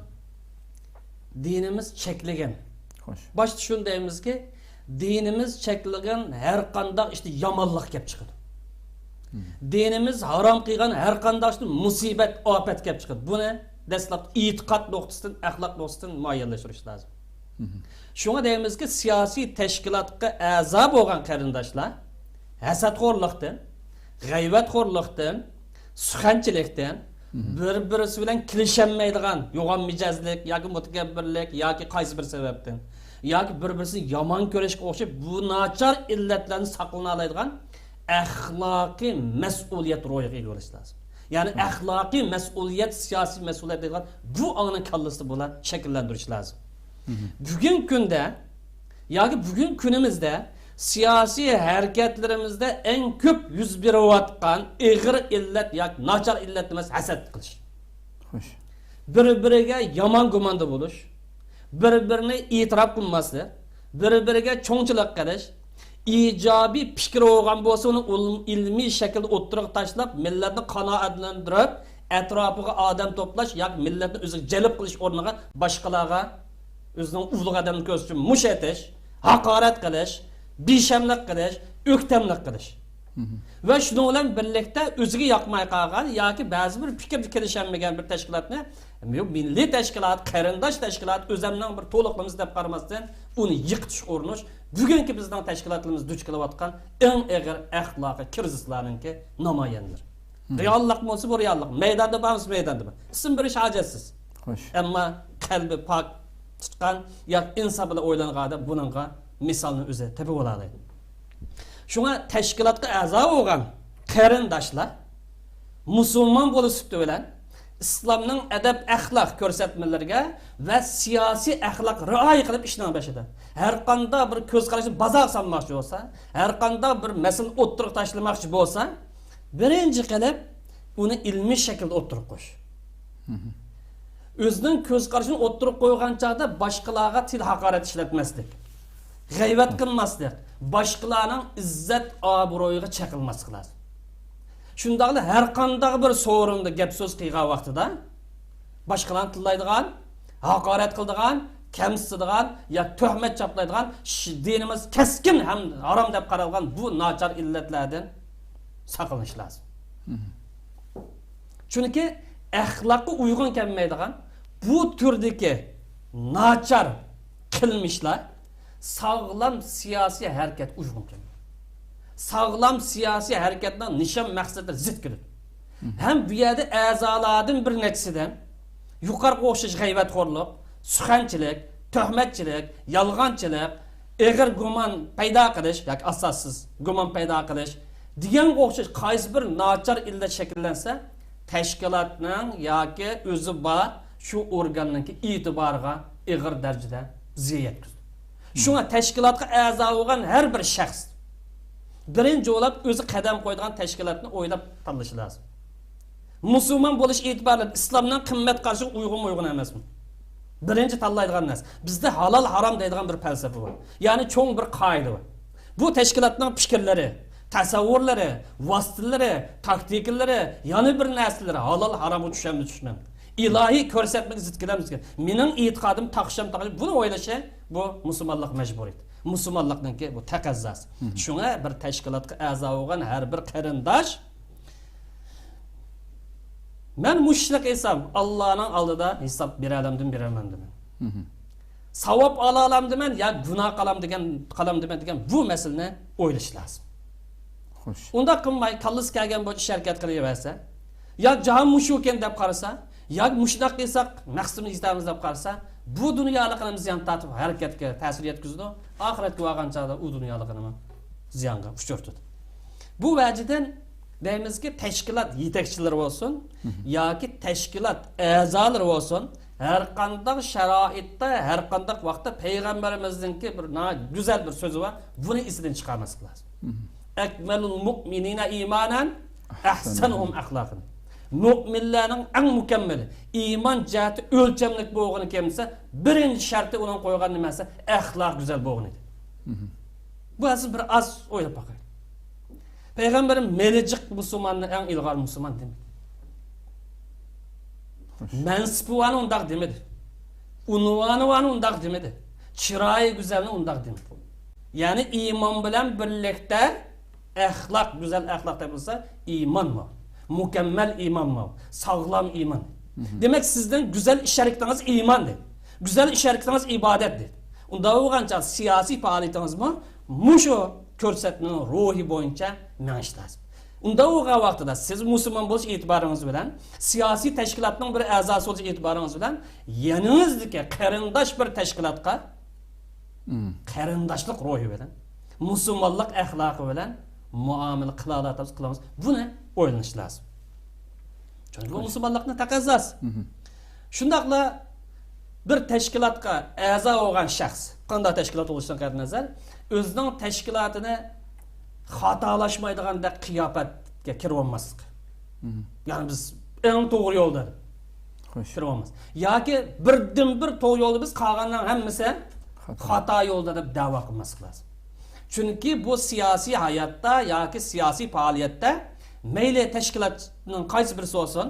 دىنىمىز چەكلىگەن. خوش. باشتا شۇنى دەيمىزكى، دىنىمىز چەكلىگەن ھەر قانداق ئىشتا يامانلىق كەپ چىقىدۇ. دىنىمىز ھارام قىلغان ھەر قانداق ئىشتا مۇسىبەت، ئاپەت كەپ چىقىدۇ. بۇنى دەسلەپتە ئېتىقاد نۇقتىسىدىن، ئەخلاق نۇقتىسىدىن مۇئەييەنلەشتۈرۈش لازىم. شۇڭا دەيمىزكى، سىياسىي تەشكىلاتقا ئەزا بولغان قېرىنداشلار ھەسەتخورلۇقتىن، غەيۋەتخورلۇقتىن، سۇخەنچىلىكتىن، بىر-بىرسى بىلەن كېلىشەلمەيدىغان يوغان مىجەزلىك ياكى مۇتەكەببىرلىك ياكى قايسى بىر سەۋەبتىن ياكى بىر-بىرسىنى يامان كۆرۈشكە ئوخشاش بۇ ناچار ئىللەتلەردىن ساقلىنالايدىغان ئەخلاقىي مەسئۇلىيەت روھىغا ئىگە بولۇش لازىم. يەنى ئەخلاقىي مەسئۇلىيەت، سىياسىي مەسئۇلىيەت دەيدىغان بۇ ئاڭنىڭ كاللىسىدا بۇلار شەكىللەندۈرۈش لازىم. بۈگۈنكى كۈندە، ياكى بۈگۈنكى كۈنىمىزدە سىياسىي ھەرىكەتلىرىمىزدە ئەڭ كۆپ يۈز بېرىۋاتقان ئېغىر ئىللەت ياكى ناچار ئىللەت نېمە؟ ھەسەت قىلىش. خوش. بىر-بىرىگە يامان گۇماندا بولۇش، بىر-بىرىنى ئېتىراپ قىلماسلىق، بىر-بىرىگە چوڭچىلىق قىلىش، ئىجابىي پىكرى بولغان بولسا، ئۇنى ئۇل-، ئىلمىي شەكىلدە ئوتتۇرىغا تاشلاپ، مىللەتنى قانائەتلەندۈرۈپ، ئەتراپىغا ئادەم توپلاش ياكى مىللەتنى ئۆزىگە جەلپ قىلىش ئورنىغا باشقىلارغا ئۆزىنىڭ ئۇلۇغ ئادەمنى كۆرسىتىش ئۈچۈن مۇش ئېتىش، ھاقارەت قىلىش، بىشەملىك قىلىش، ئۆكتەملىك قىلىش. ۋە شۇنىڭ بىلەن بىرلىكتە ئۆزىگە ياقماي قالغان ياكى بەزى بىر پىكىردە كېلىشەلمىگەن بىر تەشكىلاتنى، بۇ مىللىي تەشكىلات، قېرىنداش تەشكىلات، ئۆزەمنىڭ بىر تولۇقلىمىسى دەپ قارىماستىن، ئۇنى يىقىتىشقا ئۇرۇنۇش بۈگۈنكى بىزنىڭ تەشكىلاتلىرىمىز دۇچ كېلىۋاتقان ئەڭ ئېغىر ئەخلاقىي كىرىزىسلارنىڭكى نامايەندىلىرى. رېئاللىق بولسا بۇ رېئاللىق، مەيداندا بارمىسا مەيداندا بار. ئىسىم بېرىش ھاجەتسىز. خوش. ئەمما قەلبى پاك تۇتقان ياكى ئىنسان بىلەن ئويلانغان ئادەم بۇنىڭغا مىسالنى ئۆزى تېپىۋالالايدۇ. شۇڭا تەشكىلاتقا ئەزا بولغان قېرىنداشلار مۇسۇلمان بولۇش سۈپىتى بىلەن ئىسلامنىڭ ئەدەپ-ئەخلاق كۆرسەتمىلىرىگە ۋە سىياسىي ئەخلاق رىئايە قىلىپ ئىشنىڭ بېشىدا. ھەر قانداق بىر كۆز قاراشنى بازارغا سالماقچى بولسا، ھەر قانداق بىر مەسىلىنى ئوتتۇرىغا تاشلىماقچى بولسا، بىرىنچى قىلىپ ئۇنى ئىلمىي شەكىلدە ئوتتۇرىغا قويۇش. ئۆزىنىڭ كۆز قارىشىنى ئوتتۇرىغا قويغان چاغدا باشقىلارغا تىل ھاقارەت ئىشلەتمەسلىك، غەيۋەت قىلماسلىق، باشقىلارنىڭ ئىززەت ئابرۇيىغا چېقىلماسلىق لازىم. شۇنداقلا ھەر قانداق بىر سورۇندا گەپ سۆز قىلغان ۋاقتىدا باشقىلارنى تىللايدىغان، ھاقارەت قىلىدىغان، كەمسىتىدىغان يا تۆھمەت چاپلايدىغان، ش-، دىنىمىز كەسكىن ھەم ھارام دەپ قارالغان بۇ ناچار ئىللەتلەردىن ساقلىنىش لازىم. چۈنكى ئەخلاققا ئۇيغۇن كەلمەيدىغان بۇ تۈردىكى ناچار قىلمىشلار ساغلام سىياسىي ھەرىكەتكە ئۇيغۇن كەلمەيدۇ. ساغلام سىياسىي ھەرىكەتنىڭ نىشان مەقسىتىگە زىت كېلىدۇ. ھەم بۇ يەردە ئەزالاردىن بىر نەچچىسىدىن يۇقىرىقىغا ئوخشاش غەيۋەتخورلۇق، سۇخەنچىلىك، تۆھمەتچىلىك، يالغانچىلىق، ئېغىر گۇمان پەيدا قىلىش ياكى ئاساسسىز گۇمان پەيدا قىلىش دېگەنگە ئوخشاش قايسى بىر ناچار ئىللەت شەكىللەنسە، تەشكىلاتنىڭ ياكى ئۆزى بار شۇ ئورگاننىڭكى ئېتىبارىغا ئېغىر دەرىجىدە زىيان يەتكۈزىدۇ. شۇڭا تەشكىلاتقا ئەزا بولغان ھەر بىر شەخس بىرىنچى بولۇپ ئۆزى قەدەم قويىدىغان تەشكىلاتنى ئويلاپ تاللىشى لازىم. مۇسۇلمان بولۇش ئېتىبارى بىلەن ئىسلامنىڭ قىممەت قارىشىغا ئۇيغۇنمۇ ئۇيغۇن ئەمەسمۇ؟ بىرىنچى تاللايدىغان نەرسە. بىزدە ھالال ھارام دەيدىغان بىر پەلسەپە بار. يەنى چوڭ بىر قائىدە بار. بۇ تەشكىلاتنىڭ پىكىرلىرى، تەسەۋۋۇرلىرى، ۋاسىتىلىرى، تاكتىكىلىرى، يەنە بىر نەرسىلىرى ھالال ھارامغا چۈشەمدۇ چۈشمەمدۇ؟ ئىلاھىي كۆرسەتمىگە زىت كېلەمدۇ؟ مېنىڭ ئېتىقادىم تاقشام تاقشام، بۇنى ئويلىشى بۇ مۇسۇلمانلىق مەجبۇرىيىتى. مۇسۇلمانلىقنىڭكى بۇ تەقەززاسى. شۇڭا بىر تەشكىلاتقا ئەزا بولغان ھەر بىر قېرىنداش، مەن مۇشۇ ئىشنى قىلسام، ئاللانىڭ ئالدىدا ھېساب بېرەلەمدىمەن، بېرەلمەمدىمەن؟ ساۋاب ئالالامدىمەن يا گۇناھ قالامدىكەن، قالامدىمەن دېگەن بۇ مەسىلىنى ئويلىشى لازىم. خوش. ئۇنداق قىلماي، كاللىسى كەلگەن بويىچە ئىش ھەرىكەت قىلىۋەرسە، يا جاھان مۇشۇكەن دەپ قارىسا، يا مۇشۇنداق قىلساق مەقسىتىمىزگە يېتەمىز دەپ قارىسا، بۇ دۇنيالىقىنىمۇ زىيان تارتىپ، ھەرىكەتكە تەسىر يەتكۈزىدۇ. ئاخىرەتكە بارغان چاغدا ئۇ دۇنيالىقىنىمۇ زىيانغا ئۇچرىتىدۇ. بۇ ۋەجىدىن دەيمىزكى، تەشكىلات يېتەكچىلىرى بولسۇن ياكى تەشكىلات ئەزالىرى بولسۇن، ھەر قانداق شارائىتتا، ھەر قانداق ۋاقىتتا پەيغەمبىرىمىزنىڭكى بىر نا-، گۈزەل بىر سۆزى بار، بۇنى ئېسىدىن چىقارماسلىق لازىم. ئەكمەلۇل مۇئمىنىنە ئىمانەن ئەھسەنۇھۇم ئەخلاقەن. مۆمىنلەرنىڭ ئەڭ مۇكەممىلى، ئىمان جەھەتتە ئۆلچەملىك بولغىنى كىم دېسە، بىرىنچى شەرتى ئۇنىڭ قويغان نېمىسى، ئەخلاق گۈزەل بولغىنى. بۇ ھەقتە بىر ئاز ئويلاپ باقايلى. پەيغەمبىرىم مېلىجىق مۇسۇلماننى ئەڭ ئىلغار مۇسۇلمان دېمىدى. مەنسىپى بارنى ئۇنداق دېمىدى. ئۇنۋانى بارنى ئۇنداق دېمىدى. چىرايى گۈزەلنى ئۇنداق دېمىدى. يەنى ئىمان بىلەن بىرلىكتە ئەخلاق، گۈزەل ئەخلاق تېپىلسا، ئىمان بار. مۇكەممەل ئىمان بار. ساغلام ئىمان. دېمەك، سىزنىڭ گۈزەل ئىش ھەرىكىتىڭىز ئىمان دېدى. گۈزەل ئىش ھەرىكىتىڭىز ئىبادەت دېدى. ئۇنداق بولغانچە سىياسىي پائالىيىتىڭىزمۇ مۇشۇ كۆرسەتمىنىڭ روھى بويىچە مېڭىش لازىم. ئۇنداق بولغان ۋاقتىدا سىز مۇسۇلمان بولۇش ئېتىبارىڭىز بىلەن، سىياسىي تەشكىلاتنىڭ بىر ئەزاسى بولۇش ئېتىبارىڭىز بىلەن، يېنىڭىزدىكى قېرىنداش بىر تەشكىلاتقا قېرىنداشلىق روھى بىلەن، مۇسۇلمانلىق ئەخلاقى بىلەن مۇئامىلە قىلالايمىز، قىلىمىز. بۇنى ئويلىنىش لازىم. چۈنكى بۇ مۇسۇلمانلىقنىڭ تەقەززاسى. شۇنداقلا بىر تەشكىلاتقا ئەزا بولغان شەخس، قانداق تەشكىلات بولۇشىدىن قەتئىينەزەر، ئۆزىنىڭ تەشكىلاتىنى خاتالاشمايدىغاندەك قىياپەتكە كىرىۋالماسلىق. يەنى بىز ئەڭ توغرا يولدا دەپ كىرىۋالماس. ياكى بىردىنبىر توغرا يولدا بىز، قالغاننىڭ ھەممىسى خاتا يولدا دەپ دەۋا قىلماسلىق لازىم. چۈنكى بۇ سىياسىي ھاياتتا ياكى سىياسىي پائالىيەتتە مەيلى تەشكىلاتنىڭ قايسى بىرسى بولسۇن،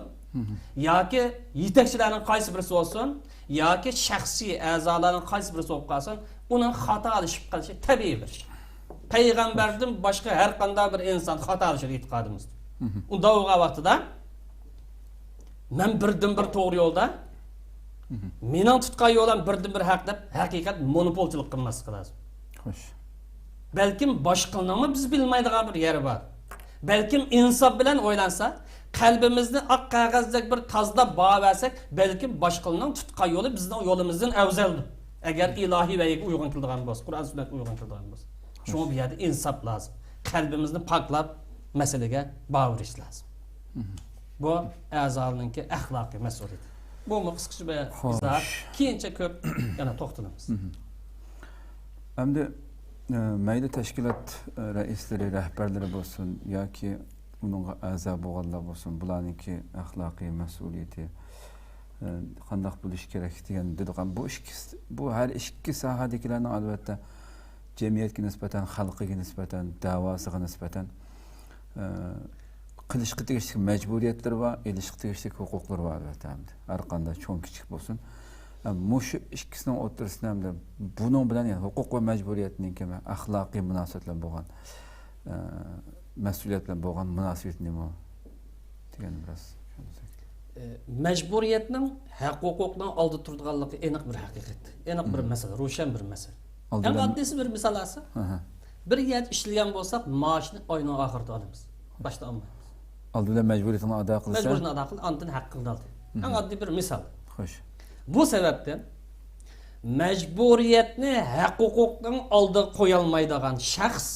ياكى يېتەكچىلەرنىڭ قايسى بىرسى بولسۇن، ياكى شەخسىي ئەزالارنىڭ قايسى بىرسى بولۇپ قالسۇن، ئۇنىڭ خاتالىشىپ قېلىشى تەبىئىي بىر ئىش. پەيغەمبەردىن باشقا ھەر قانداق بىر ئىنسان خاتالىشىدۇ ئېتىقادىمىزدا. ئۇنداق بولغان ۋاقتىدا مەن بىردىنبىر توغرا يولدا، مېنىڭ تۇتقان يولۇم بىردىنبىر ھەق دەپ، ھەقىقەت مونوپولچىلىق قىلماسلىق لازىم. خوش. بەلكىم باشقىلارنىڭمۇ بىز بىلمەيدىغان بىر يېرى بار. بەلكىم ئىنساپ بىلەن ئويلانسا، قەلبىمىزنى ئاق قەغەزدەك بىر تازىلاپ باغلاۋەرسەك، بەلكىم باشقىلارنىڭ تۇتقان يولى بىزنىڭ يولىمىزدىن ئەۋزەلدۇر. ئەگەر ئىلاھىي ۋەھىيگە ئۇيغۇن كېلىدىغان بولسا، قۇرئان سۈننەتكە ئۇيغۇن كېلىدىغان بولسا. شۇڭا بۇ يەردە ئىنساپ لازىم. قەلبىمىزنى پاكلاپ، مەسىلىگە باغلىۋېتىش لازىم. بۇ ئەزالارنىڭكى ئەخلاقىي مەسئۇلىيىتى. بۇمۇ قىسقىچە بىر ئىزاھات. كېيىنچە كۆپ يەنە توختىلىمىز. ئەمدى، ئە، مەيلى تەشكىلات، ئە، رەئىسلىرى، رەھبەرلىرى بولسۇن ياكى ئۇنىڭغا ئەزا بولغانلار بولسۇن، بۇلارنىڭكى ئەخلاقىي مەسئۇلىيىتى، ئە، قانداق بولۇشى كېرەك دېگەن دېدۇق. بۇ ئىككىسى، بۇ ھەر ئىككى ساھەدىكىلەرنىڭ، ئەلۋەتتە، جەمئىيەتكە نىسبەتەن، خەلقىگە نىسبەتەن، دەۋاسىغا نىسبەتەن، ئە، قىلىشقا تېگىشلىك مەجبۇرىيەتلىرى بار، ئېلىشقا تېگىشلىك ھوقۇقلىرى بار، ئەلۋەتتە، ئەمدى ھەر قانداق چوڭ كىچىك بولسۇن. ئە، مۇشۇ ئىككىسىنىڭ ئوتتۇرىسىدا ئەمدى بۇنىڭ بىلەن، يەنى ھوقۇق ۋە مەجبۇرىيەتنىڭكى ئەخلاقىي مۇناسىۋەت بىلەن بولغان، ئە، مەسئۇلىيەت بىلەن بولغان مۇناسىۋىتى نېمە دېگەننى بىراز چۈشەنسەك. ئە، مەجبۇرىيەتنىڭ ھەق ھوقۇقنىڭ ئالدىدا تۇرىدىغانلىقى ئېنىق بىر ھەقىقەت. ئېنىق بىر مەسىلە، روشەن بىر مەسىلە. ئەڭ ئاددىيسى بىر مىسال ئالسا، بىر يەردە ئىشلىگەن بولساق، مائاشنى ئاينىڭ ئاخىرىدا ئالىمىز. باشتا ئالمايمىز. ئالدى بىلەن مەجبۇرىيىتىڭنى ئادا قىلسا. مەجبۇرىيىتىنى ئادا قىل، ئاندىن ھەققىڭنى ئال. ئەڭ ئاددىي بىر مىسال. خوش. بۇ سەۋەبتىن مەجبۇرىيەتنى ھەق ھوقۇقنىڭ ئالدىغا قويالمايدىغان شەخس،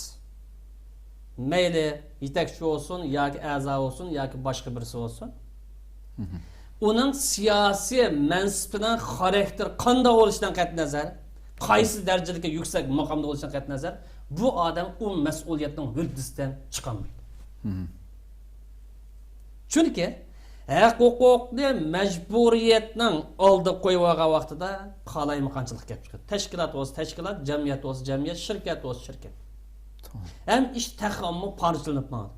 مەيلى يېتەكچى بولسۇن ياكى ئەزا بولسۇن ياكى باشقا بىرسى بولسۇن، ئۇنىڭ سىياسىي مەنسىپىنىڭ خاراكتېرى قانداق بولۇشىدىن قەتئىينەزەر، قايسى دەرىجىدىكى يۈكسەك مۇقامدا بولۇشىدىن قەتئىينەزەر، بۇ ئادەم ئۇ مەسئۇلىيەتنىڭ ھۆددىسىدىن چىقالمايدۇ. چۈنكى ھەق ھوقۇقنى مەجبۇرىيەتنىڭ ئالدىغا قويۇۋالغان ۋاقتىدا قالايمىقانچىلىق كەپ چىقىدۇ. تەشكىلات بولسا تەشكىلات، جەمئىيەت بولسا جەمئىيەت، شىركەت بولسا شىركەت. ھەم ئىش تېخىمۇ پارچىلىنىپ ماڭىدۇ.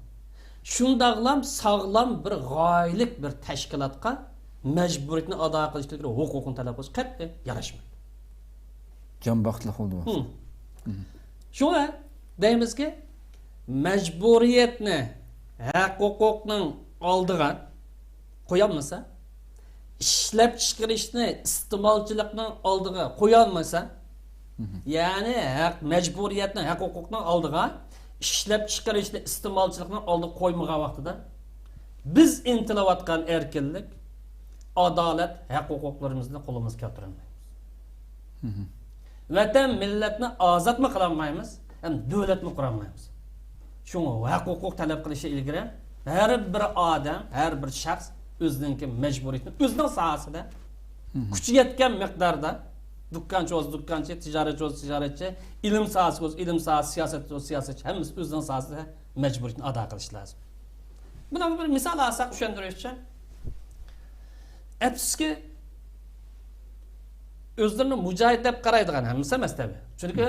شۇنداقلام ساغلام بىر غايىلىك بىر تەشكىلاتقا مەجبۇرىيىتىنى ئادا قىلىشتىكى ھوقۇقنى تەلەپ قىلىش قەتئىي ياراشمايدۇ. جان بەختلىك بولدى بۇ. شۇڭا دەيمىزكى، مەجبۇرىيەتنى ھەق ھوقۇقنىڭ ئالدىغا قويالمىسا، ئىشلەپچىقىرىشنى ئىستېمالچىلىقنىڭ ئالدىغا قويالمىسا، يەنى ھەق، مەجبۇرىيەتنى ھەق ھوقۇقنىڭ ئالدىغا، ئىشلەپچىقىرىشنى ئىستېمالچىلىقنىڭ ئالدىغا قويمىغان ۋاقتىدا، بىز ئىنتىلىۋاتقان ئەركىنلىك، ئادالەت، ھەق ھوقۇقلىرىمىزنى قولىمىزغا كەلتۈرەلمەيمىز. ۋەتەن، مىللەتنى ئازادمۇ قىلالمايمىز، ھەم دۆلەتمۇ قۇرالمايمىز. شۇڭا ھەق ھوقۇق تەلەپ قىلىشى ئىلگىرى ھەر بىر ئادەم، ھەر بىر شەخس ئۆزىنىڭكى مەجبۇرىيىتىنى ئۆزىنىڭ ساھەسىدە كۈچى يەتكەن مىقداردا، دۇكانچى بولسا دۇكانچى، تىجارەتچى بولسا تىجارەتچى، ئىلىم ساھەسى بولسا ئىلىم ساھەسى، سىياسەتچى بولسا سىياسەتچى، ھەممىسى ئۆزىنىڭ ساھەسىدە مەجبۇرىيىتىنى ئادا قىلىشى لازىم. بۇنىڭغا بىر مىسال ئالساق چۈشەندۈرۈش ئۈچۈن، ئەپسۇسكى، ئۆزلىرىنى مۇجاھىد دەپ قارايدىغان ھەممىسى ئەمەس تەبىئىي. چۈنكى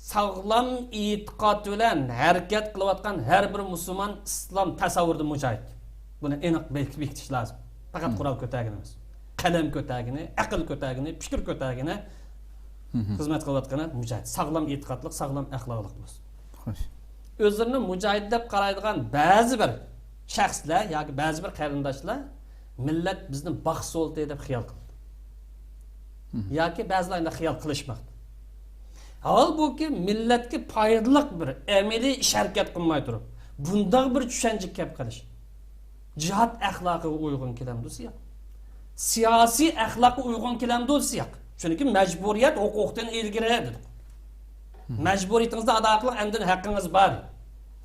ساغلام ئېتىقاد بىلەن ھەرىكەت قىلىۋاتقان ھەر بىر مۇسۇلمان ئىسلام تەسەۋۋۇرىدا مۇجاھىد. بۇنى ئېنىق بېك-، بېكىتىش لازىم. پەقەت قورال كۆتەرگىنى ئەمەس. قەلەم كۆتەرگىنى، ئەقىل كۆتەرگىنى، پىكىر كۆتەرگىنى، خىزمەت قىلىۋاتقىنى مۇجاھىد. ساغلام ئېتىقادلىق، ساغلام ئەخلاقلىق بولسۇن. خوش. ئۆزلىرىنى مۇجاھىد دەپ قارايدىغان بەزى بىر شەخسلەر ياكى بەزى بىر قېرىنداشلار مىللەت بىزنى باقسا بولدى دەپ خىيال قىلىدۇ. ياكى بەزىلەر ئۇنداق خىيال قىلىشماقتا. ھالبۇكى، مىللەتكە پايدىلىق بىر ئەمەلىي ئىش ھەرىكەت قىلماي تۇرۇپ، بۇنداق بىر چۈشەنچىگە كەپ قېلىش جىھاد ئەخلاقىغا ئۇيغۇن كېلەمدۇ سىياق؟ سىياسىي ئەخلاققا ئۇيغۇن كېلەمدۇ سىياق؟ چۈنكى مەجبۇرىيەت ھوقۇقتىن ئىلگىرى دېدۇق. مەجبۇرىيىتىڭىزنى ئادا قىلىڭ، ئەمدى ھەققىڭىز بار.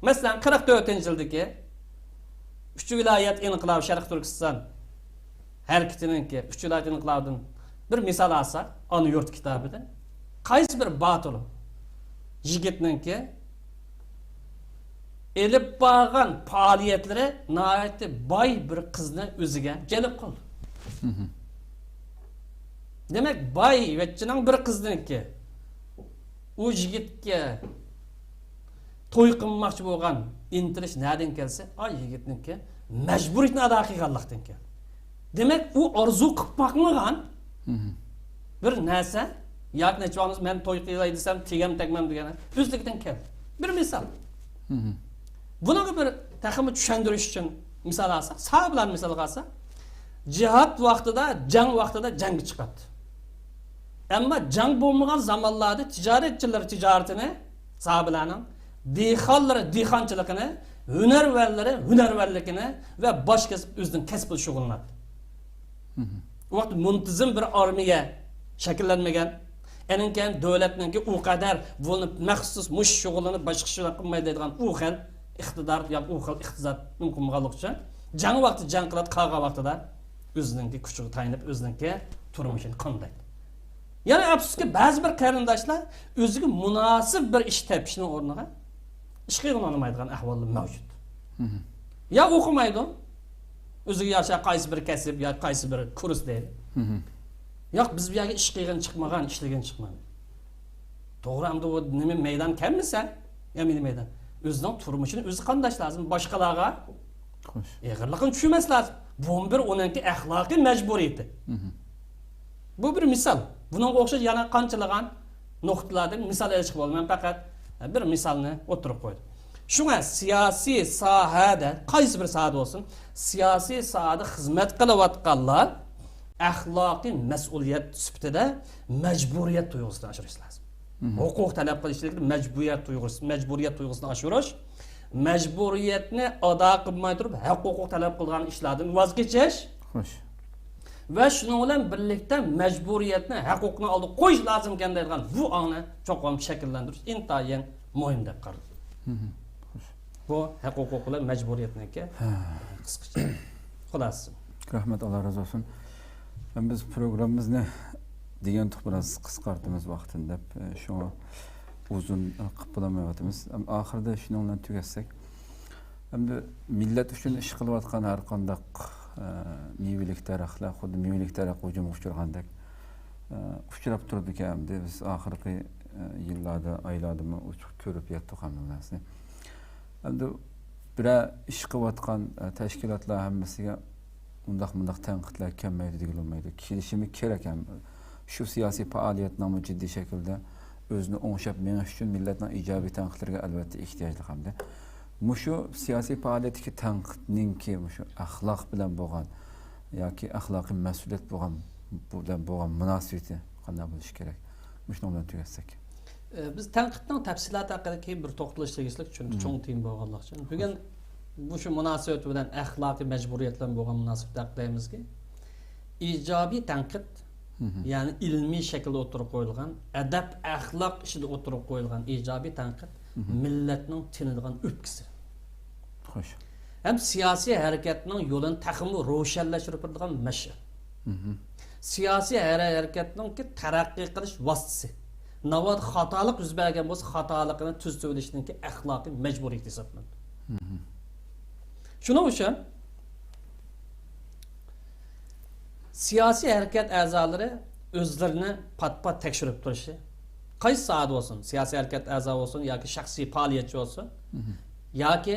مەسىلەن، قىرىق تۆتىنچى يىلدىكى ئۈچ ۋىلايەت ئىنقىلابى، شەرقىي تۈركىستان ھەرىكىتىنىڭكى ئۈچ ۋىلايەت ئىنقىلابىدىن بىر مىسال ئالساق، ئانا يۇرت كىتابىدىن، قايسى بىر باتۇر يىگىتنىڭكى ئېلىپ بارغان پائالىيەتلىرى ناھايىتى باي بىر قىزنى ئۆزىگە جەلپ قىلدى. دېمەك، بايۋەچچىنىڭ بىر قىزنىڭكى ئۇ يىگىتكە توي قىلماقچى بولغان ئىنتىلىش نەدىن كەلسە، ئا يىگىتنىڭكى مەجبۇرىيىتىنى ئادا قىلغانلىقتىن كەلدى. دېمەك، ئۇ ئارزۇ قىلىپ باقمىغان بىر نەرسە، ياكى نەچچە ۋاقىت مەن توي قىلاي دېسەم، تېگەم تەگمەم دېگەن ئۆزلۈكىدىن كەلدى. بىر مىسال. بۇنىڭغا بىر تېخىمۇ چۈشەندۈرۈش ئۈچۈن مىسال ئالساق، ساھابىلەرنى مىسالغا ئالساق، جىھاد ۋاقتىدا، جەڭ ۋاقتىدا جەڭگە چىقاتتى. ئەمما جەڭ بولمىغان زامانلاردا تىجارەتچىلىرى تىجارىتىنى، ساھابىلەرنىڭ دېھقانلىرى دېھقانچىلىقىنى، ھۈنەرۋەنلىرى ھۈنەرۋەنلىكىنى ۋە باش كەسىپ ئۆزىنىڭ كەسپىدە شۇغۇللىناتتى. ئۇ ۋاقىت مۇنتىزىم بىر ئارمىيە شەكىللەنمىگەن. ئېنىڭ كەينى دۆلەتنىڭكى ئۇ قەدەر بۇنى مەخسۇس مۇشۇ شۇغۇللىنىپ باشقا ئىش قىلمايدۇ دەيدىغان ئۇ خىل ئىقتىدار ياكى ئۇ خىل ئىقتىساد مۇمكىن بولغانلىقى ئۈچۈن جەڭ ۋاقتى جەڭ قىلاتتى، قالغان ۋاقتىدا ئۆزىنىڭكى كۈچىگە تايىنىپ ئۆزىنىڭكى تۇرمۇشىنى قامدايدۇ. يەنە ئەپسۇسكى، بەزى بىر قېرىنداشلار ئۆزىگە مۇناسىپ بىر ئىش تېپىشنىڭ ئورنىغا ئىش قىلغىلى ئۇنىمايدىغان ئەھۋاللار مەۋجۇت. يا ئوقۇمايدۇ، ئۆزىگە يارىشا قايسى بىر كەسىپ يا قايسى بىر كۇرس دەيلى. ياق، بىز بۇ يەرگە ئىش قىلغىلى چىقمىغان، ئىشلىگىلى چىقمىغان. توغرا، ئەمدى ئۇ نېمە مەيدان كەلمىسە، يا مېنى مەيدان. ئۆزىنىڭ تۇرمۇشىنى ئۆزى قامداش لازىم، باشقىلارغا خوش. ئېغىرلىقىنى چۈشۈرمەس لازىم. بۇمۇ بىر ئۇنىڭكى ئەخلاقىي مەجبۇرىيىتى. بۇ بىر مىسال. بۇنىڭغا ئوخشاش يەنە قانچىلىغان نۇقتىلاردىن مىسال ئېلىشقا بولىدۇ. مەن پەقەت بىر مىسالنى ئوتتۇرىغا قويدۇم. شۇڭا سىياسىي ساھەدە، قايسى بىر ساھەدە بولسۇن، سىياسىي ساھەدە خىزمەت قىلىۋاتقانلار ئەخلاقىي مەسئۇلىيەت سۈپىتىدە مەجبۇرىيەت تۇيغۇسىنى ئاشۇرۇش لازىم. ھوقۇق تەلەپ قىلىشلىكتا مەجبۇرىيەت تۇيغۇسى، مەجبۇرىيەت تۇيغۇسىنى ئاشۇرۇش، مەجبۇرىيەتنى ئادا قىلماي تۇرۇپ ھەق ھوقۇق تەلەپ قىلىدىغان ئىشلاردىن ۋاز كېچىش خوش. ۋە شۇنىڭ بىلەن بىرلىكتە مەجبۇرىيەتنى ھەق ھوقۇقنىڭ ئالدىغا قويۇش لازىمكەن دەيدىغان بۇ ئاڭنى چوقۇم شەكىللەندۈرۈش ئىنتايىن مۇھىم دەپ قارىدىم. خوش. بۇ ھەق ھوقۇق بىلەن مەجبۇرىيەتنىڭكى قىسقىچە خۇلاسىسى. رەھمەت، ئاللا رازى بولسۇن. ئەمدى بىز پروگراممىمىزنى دېگەنتۇق بىراز قىسقارتىمىز ۋاقتىنى دەپ، شۇڭا ئۇزۇن قىلىپ بولالمايۋاتىمىز. ئەم، ئاخىرىدا شۇنىڭ بىلەن تۈگەتسەك، ئەمدى مىللەت ئۈچۈن ئىش قىلىۋاتقان ھەر قانداق، ئە، مېۋىلىك دەرەخلەر خۇددى مېۋىلىك دەرەخ ھۇجۇمغا ئۇچرىغاندەك، ئە، ئۇچراپ تۇرىدىكەن. ئەمدى بىز ئاخىرقى، ئە، يىللاردا، ئايلاردىمۇ ئۇچۇپ كۆرۈپ يەتتۇق ھەممە نەرسىنى. ئەمدى بىرەر ئىش قىلىۋاتقان، ئە، تەشكىلاتلار ھەممىسىگە ئۇنداق مۇنداق تەنقىدلەر كەلمەيدۇ دېگىلى بولمايدۇ. كېلىشىمى كېرەك ھەم شۇ سىياسىي پائالىيەتنىڭمۇ جىددىي شەكىلدە ئۆزىنى ئوڭشاپ مېڭىش ئۈچۈن مىللەتنىڭ ئىجابىي تەنقىدلىرىگە ئەلۋەتتە ئېھتىياجلىق ھەمدە مۇشۇ سىياسىي پائالىيەتتىكى تەنقىدنىڭكى مۇشۇ ئەخلاق بىلەن بولغان ياكى ئەخلاقىي مەسئۇلىيەت بولغان، بۇ بىلەن بولغان مۇناسىۋىتى قانداق بولۇشى كېرەك؟ مۇشۇنىڭ بىلەن تۈگەتسەك. ئە، بىز تەنقىدنىڭ تەپسىلاتى ھەققىدە كېيىن بىر توختىلىش تېگىشلىك، چۈنكى چوڭ تېما بولغانلىقى ئۈچۈن. بۈگۈن مۇشۇ مۇناسىۋەت بىلەن ئەخلاقىي مەجبۇرىيەت بىلەن بولغان مۇناسىۋەتتە ھەق دەيمىزكى، ئىجابىي تەنقىد، يەنى ئىلمىي شەكىلدە ئوتتۇرىغا قويۇلغان، ئەدەپ، ئەخلاق ئىچىدە ئوتتۇرىغا قويۇلغان ئىجابىي تەنقىد مىللەتنىڭ تىنىدىغان ئۆپكىسى. خوش. ھەم سىياسىي ھەرىكەتنىڭ يولىنى تېخىمۇ روشەنلەشتۈرۈپ بېرىدىغان مەشئەل. سىياسىي ھەر-، ھەرىكەتنىڭكى تەرەققىي قىلىش ۋاسىتىسى. ناۋادا خاتالىق يۈز بەرگەن بولسا، خاتالىقىنى تۈزىتىۋېلىشنىڭكى ئەخلاقىي مەجبۇرىيىتى ھېسابلىنىدۇ. شۇنىڭ ئۈچۈن سىياسىي ھەرىكەت ئەزالىرى ئۆزلىرىنى پات-پات تەكشۈرۈپ تۇرۇشى، قايسى ساھەدە بولسۇن، سىياسىي ھەرىكەت ئەزا بولسۇن ياكى شەخسىي پائالىيەتچى بولسۇن، ياكى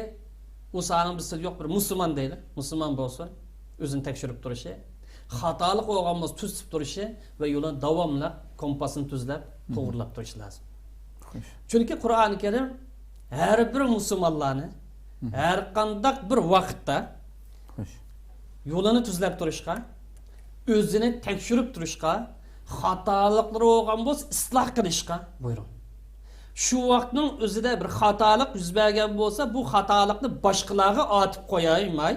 ئۇ ساھەنىڭ بىر سىرى يوق بىر مۇسۇلمان دەيلى، مۇسۇلمان بولسۇن، ئۆزىنى تەكشۈرۈپ تۇرۇشى، خاتالىق بولغان بولسا تۈزىتىپ تۇرۇشى ۋە يولىنى داۋاملىق كومپاسنى تۈزلەپ، توغرىلاپ تۇرۇشى لازىم. چۈنكى قۇرئانى كەرىم ھەر بىر مۇسۇلمانلارنى ھەر قانداق بىر ۋاقىتتا يولىنى تۈزلەپ تۇرۇشقا، ئۆزىنى تەكشۈرۈپ تۇرۇشقا، خاتالىقلىرى بولغان بولسا ئىسلاھ قىلىشقا بۇيرۇغان. شۇ ۋاقىتنىڭ ئۆزىدە بىر خاتالىق يۈز بەرگەن بولسا، بۇ خاتالىقنى باشقىلارغا ئارتىپ قويماي،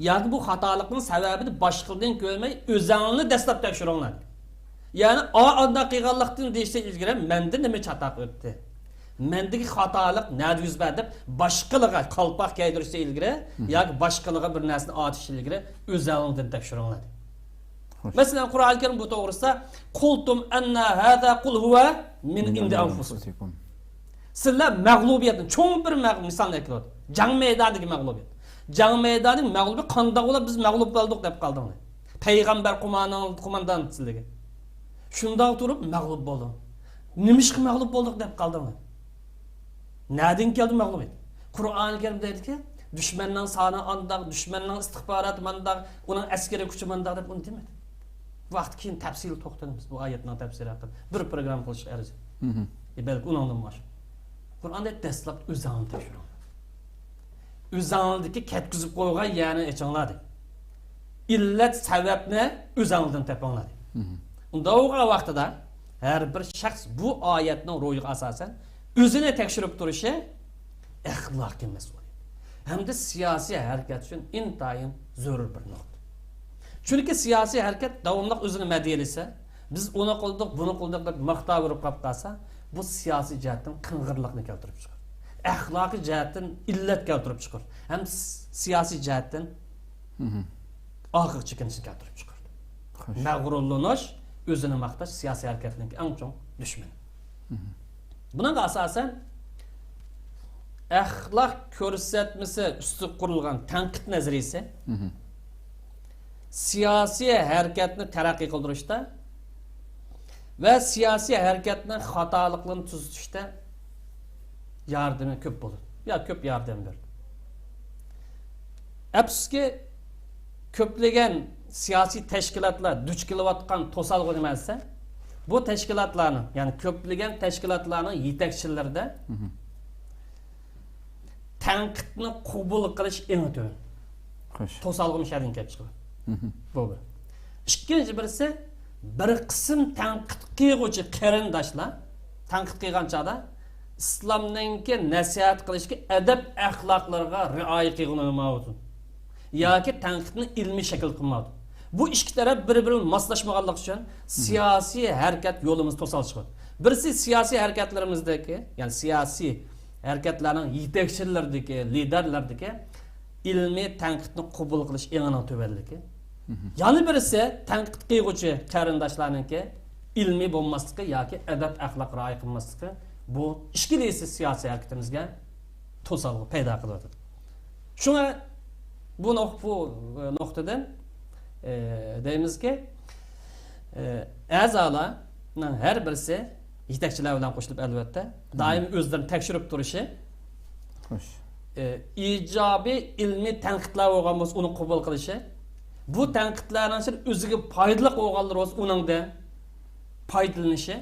ياكى بۇ خاتالىقنىڭ سەۋەبىنى باشقىلىرىدىن كۆرمەي، ئۆزەڭنى دەسلەپ تەكشۈرۈڭلار. يەنى، ئا، ئانداق قىلغانلىقتىن دېيىشتىن ئىلگىرى، مەندە نېمە چاتاق ئۆتتى؟ مەندىكى خاتالىق نەدە يۈز بەردى دەپ، باشقىلارغا قالپاق كىيدۈرۈشتىن ئىلگىرى ياكى باشقىلارغا بىر نەرسىنى ئارتىشتىن ئىلگىرى ئۆزەڭدىن تەكشۈرۈڭلار. مەسىلەن، قۇرئان كەرىم بۇ توغرىسىدا، قۇلتۇم ئەننا ھازا قۇل ھۇۋە مىن ئىندى ئەنفۇسىكۇم. سىلەر مەغلۇبىيەتنى، چوڭ بىر مەغ-، مىسالنى ئەكېلىۋاتىدۇ. جەڭ مەيدانىدىكى مەغلۇبىيەت. جەڭ مەيدانىدىكى مەغلۇبىيەت قانداق بولۇپ بىز مەغلۇپ بولدۇق دەپ قالدىڭلار؟ پەيغەمبەر قومانىڭ-، قوماندانچىلىكى. شۇنداق تۇرۇپ مەغلۇپ بولدۇڭ. نېمىشقا مەغلۇپ بولدۇق دەپ قالدىڭلار؟ نەدىن كەلدى مەغلۇبىيەت؟ قۇرئانى كەرىمدە دەيدىكى، دۈشمەننىڭ سانى ئانداق، دۈشمەننىڭ ئىستىخباراتى مانداق، ئۇنىڭ ئەسكىرىي كۈچى مانداق دەپ ئۇنى دېمىدى. بۇ ھەقتە كېيىن تەپسىلىي توختىلىمىز. بۇ ئايەتنىڭ تەپسىرى ھەققىدە بىر پروگرامما قىلىشقا ئەرزىيدۇ. ئە، بەلكى ئۇنىڭدىنمۇ ئاشۇ. قۇرئاندا دەسلەپ ئۆزەڭنى تەكشۈرۈڭ. ئۆزەڭلىكى كەتكۈزۈپ قويغان يەرنى ئېچىڭلار دەيدۇ. ئىللەت سەۋەبنى ئۆزەڭلىدىن تېپىڭلار دەيدۇ. ئۇنداق بولغان ۋاقتىدا ھەر بىر شەخس بۇ ئايەتنىڭ روھىغا ئاساسەن ئۆزىنى تەكشۈرۈپ تۇرۇشى ئەخلاقىي مەسئۇلىيەت ھەمدە سىياسىي ھەرىكەت ئۈچۈن ئىنتايىن زۆرۈر بىر نۇقتا. چۈنكى سىياسىي ھەرىكەت داۋاملىق ئۆزىنى مەدھىيەلىسە، بىز ئۇنى قىلدۇق، بۇنى قىلدۇق دەپ ماختاۋېرىپ قاپ قالسا، بۇ سىياسىي جەھەتتىن قىڭغىرلىقنى كەلتۈرۈپ چىقىرىدۇ. ئەخلاقىي جەھەتتىن ئىللەت كەلتۈرۈپ چىقىرىدۇ. ھەم س-، سىياسىي جەھەتتىن ئارقىغا چېكىنىشنى كەلتۈرۈپ چىقىرىدۇ. مەغرۇرلىنىش، ئۆزىنى ماختاش سىياسىي ھەرىكەتنىڭ ئەڭ چوڭ دۈشمىنى. بۇنىڭغا ئاساسەن، ئەخلاق كۆرسەتمىسى ئۈستىگە قۇرۇلغان تەنقىد نەزەرىيىسى سىياسىي ھەرىكەتنى تەرەققىي قىلدۇرۇشتا ۋە سىياسىي ھەرىكەتنىڭ خاتالىقلىرىنى تۈزىتىشتە ياردىمى كۆپ بولىدۇ. يا كۆپ ياردەم بېرىدۇ. ئەپسۇسكى، كۆپلىگەن سىياسىي تەشكىلاتلار دۇچ كېلىۋاتقان توسالغۇ نېمە دېسە، بۇ تەشكىلاتلارنىڭ، يەنى كۆپلىگەن تەشكىلاتلارنىڭ يېتەكچىلىرىدە تەنقىدنى قوبۇل قىلىش ئېڭى تۆۋەن. توسالغۇ مۇشۇ يەردىن كېلىپ چىقىدۇ. بۇ بىر. ئىككىنچى بىرسى، بىر قىسىم تەنقىد قىلغۇچى قېرىنداشلار تەنقىد قىلغان چاغدا ئىسلامنىڭكى نەسىھەت قىلىشتىكى ئەدەپ ئەخلاقلىرىغا رىئايە قىلغىلى بولمايۋاتىدۇ ياكى تەنقىدنى ئىلمىي شەكىل قىلمايۋاتىدۇ. بۇ ئىككى تەرەپ بىر-بىرى بىلەن ماسلاشمىغانلىقى ئۈچۈن سىياسىي ھەرىكەت يولىمىز توسالغۇچى بولىدۇ. بىرسى سىياسىي ھەرىكەتلىرىمىزدىكى، يەنى سىياسىي ھەرىكەتلەرنىڭ يېتەكچىلىرىدىكى، لىدەرلىرىدىكى ئىلمىي تەنقىدنى قوبۇل قىلىش ئېڭىنىڭ تۆۋەنلىكى. يەنە بىرسى تەنقىد قىلغۇچى قېرىنداشلارنىڭكى ئىلمىي بولماسلىقى ياكى ئەدەپ ئەخلاق رىئايە قىلماسلىقى، بۇ ئىككىلىسى سىياسىي ھەرىكىتىمىزگە توسالغۇ پەيدا قىلىۋاتىدۇ. شۇڭا بۇ نۇق-، بۇ، ئە، نۇقتىدىن، ئە، دەيمىزكى، ئە، ئەزالارنىڭ ھەر بىرسى يېتەكچىلەر بىلەن قوشۇلۇپ، ئەلۋەتتە، دائىم ئۆزلىرىنى تەكشۈرۈپ تۇرۇشى، ئە، ئىجابىي ئىلمىي تەنقىدلەر بولغان بولسا، ئۇنى قوبۇل قىلىشى، بۇ تەنقىدلەرنىڭ ئىچىدە ئۆزىگە پايدىلىق بولغانلىرى بولسا، ئۇنىڭدىن پايدىلىنىشى،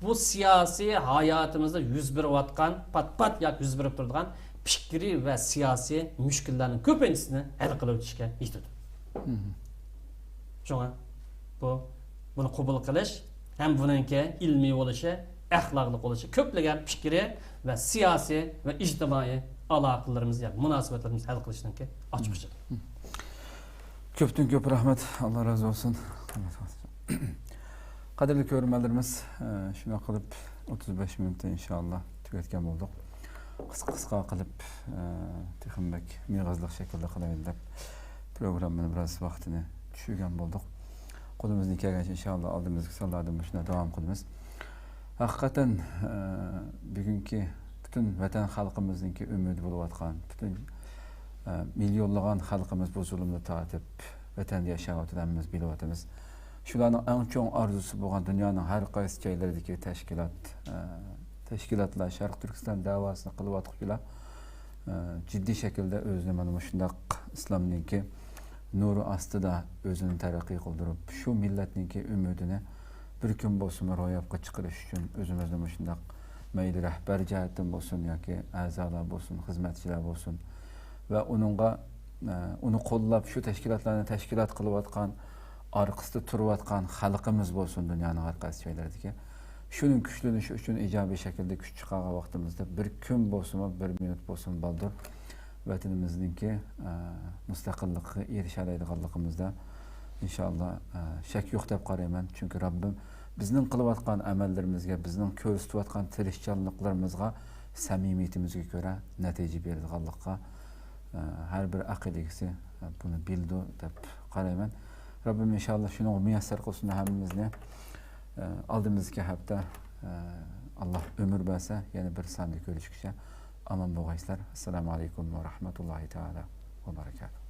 بۇ سىياسىي ھاياتىمىزدا يۈز بېرىۋاتقان، پات-پات ياكى يۈز بېرىپ تۇرىدىغان پىكرىي ۋە سىياسىي مۈشكۈللەرنىڭ كۆپىنچىسىنى ھەل قىلىۋېتىشكە يېتىدۇ. شۇڭا بۇ، بۇنى قوبۇل قىلىش ھەم بۇنىڭكى ئىلمىي بولۇشى، ئەخلاقلىق بولۇشى، كۆپلىگەن پىكرىي ۋە سىياسىي ۋە ئىجتىمائىي ئالاقىلىرىمىز ياكى مۇناسىۋەتلىرىمىزنى ھەل قىلىشنىڭكى ئاچقۇچىدۇر. كۆپتىن كۆپ رەھمەت، ئاللا رازى بولسۇن. قەدىرلىك كۆرۈرمەنلىرىمىز، ئە، شۇنداق قىلىپ ئوتتۇز بەش مىنۇتتا ئىنشائاللا تۈگەتكەن بولدۇق. قىسقا قىسقا قىلىپ، ئە، تېخىمۇ بەك مېغىزلىق شەكىلدە قىلايلى دەپ پروگراممىنى بىراز ۋاقتىنى چۈشۈرگەن بولدۇق. قولىمىزدىن كەلگەنچە ئىنشائاللا ئالدىمىزدىكى سانلاردا مۇشۇنداق داۋام قىلىمىز. ھەقىقەتەن، ئە، بۈگۈنكى پۈتۈن ۋەتەن خەلقىمىزنىڭكى ئۈمىدى بولۇۋاتقان، پۈتۈن ئە، مىليونلىغان خەلقىمىز بۇ زۇلۇمنى تارتىپ، ۋەتەندە ياشاۋاتىدۇ، ھەممىمىز بىلىۋاتىمىز. شۇلارنىڭ ئەڭ چوڭ ئارزۇسى بولغان دۇنيانىڭ ھەر قايسى جايلىرىدىكى تەشكىلات، ئە، تەشكىلاتلار، شەرقىي تۈركىستان دەۋاسىنى قىلىۋاتقۇچىلار، ئە، جىددىي شەكىلدە ئۆزىنى مانا مۇشۇنداق ئىسلامنىڭكى نۇرى ئاستىدا ئۆزىنى تەرەققىي قىلدۇرۇپ، شۇ مىللەتنىڭكى ئۈمىدىنى بىر كۈن بولسىمۇ روياپقا چىقىرىش ئۈچۈن ئۆزىمىزنى مۇشۇنداق مەيلى رەھبەر جەھەتتىن بولسۇن ياكى ئەزالار بولسۇن، خىزمەتچىلەر بولسۇن ۋە ئۇنىڭغا، ئە، ئۇنى قوللاپ، شۇ تەشكىلاتلارنى تەشكىلات قىلىۋاتقان، ئارقىسىدا تۇرۇۋاتقان خەلقىمىز بولسۇن، دۇنيانىڭ ھەر قايسى جايلىرىدىكى، شۇنىڭ كۈچلىنىشى ئۈچۈن ئىجابىي شەكىلدە كۈچ چىقارغان ۋاقتىمىزدا بىر كۈن بولسىمۇ، بىر مىنۇت بولسىمۇ بالدۇر ۋەتىنىمىزنىڭكى، ئە، مۇستەقىللىقىغا ئېرىشەلەيدىغانلىقىمىزدا، ئىنشائاللا، ئە، شەك يوق دەپ قارايمەن. چۈنكى رەببىم بىزنىڭ قىلىۋاتقان ئەمەللىرىمىزگە، بىزنىڭ كۆرسىتىۋاتقان تىرىشچانلىقلىرىمىزغا، سەمىمىيىتىمىزگە كۆرە نەتىجە بېرىدىغانلىققا، ئە، ھەر بىر ئەقىل ئىگىسى، ئە، بۇنى بىلىدۇ دەپ قارايمەن. رەببىم ئىنشائاللا شۇنىڭغا مۇيەسسەر قىلسۇن ھەممىمىزنى. ئە، ئالدىمىزدىكى ھەپتە، ئە، ئاللا ئۆمۈر بەرسە، يەنە بىر ساندا كۆرۈشكىچە ئامان بولغايسىلەر. ئەسسالامۇ ئەلەيكۇم ۋە رەھمەتۇللاھى تائالا ۋە بەرىكاتۇھ.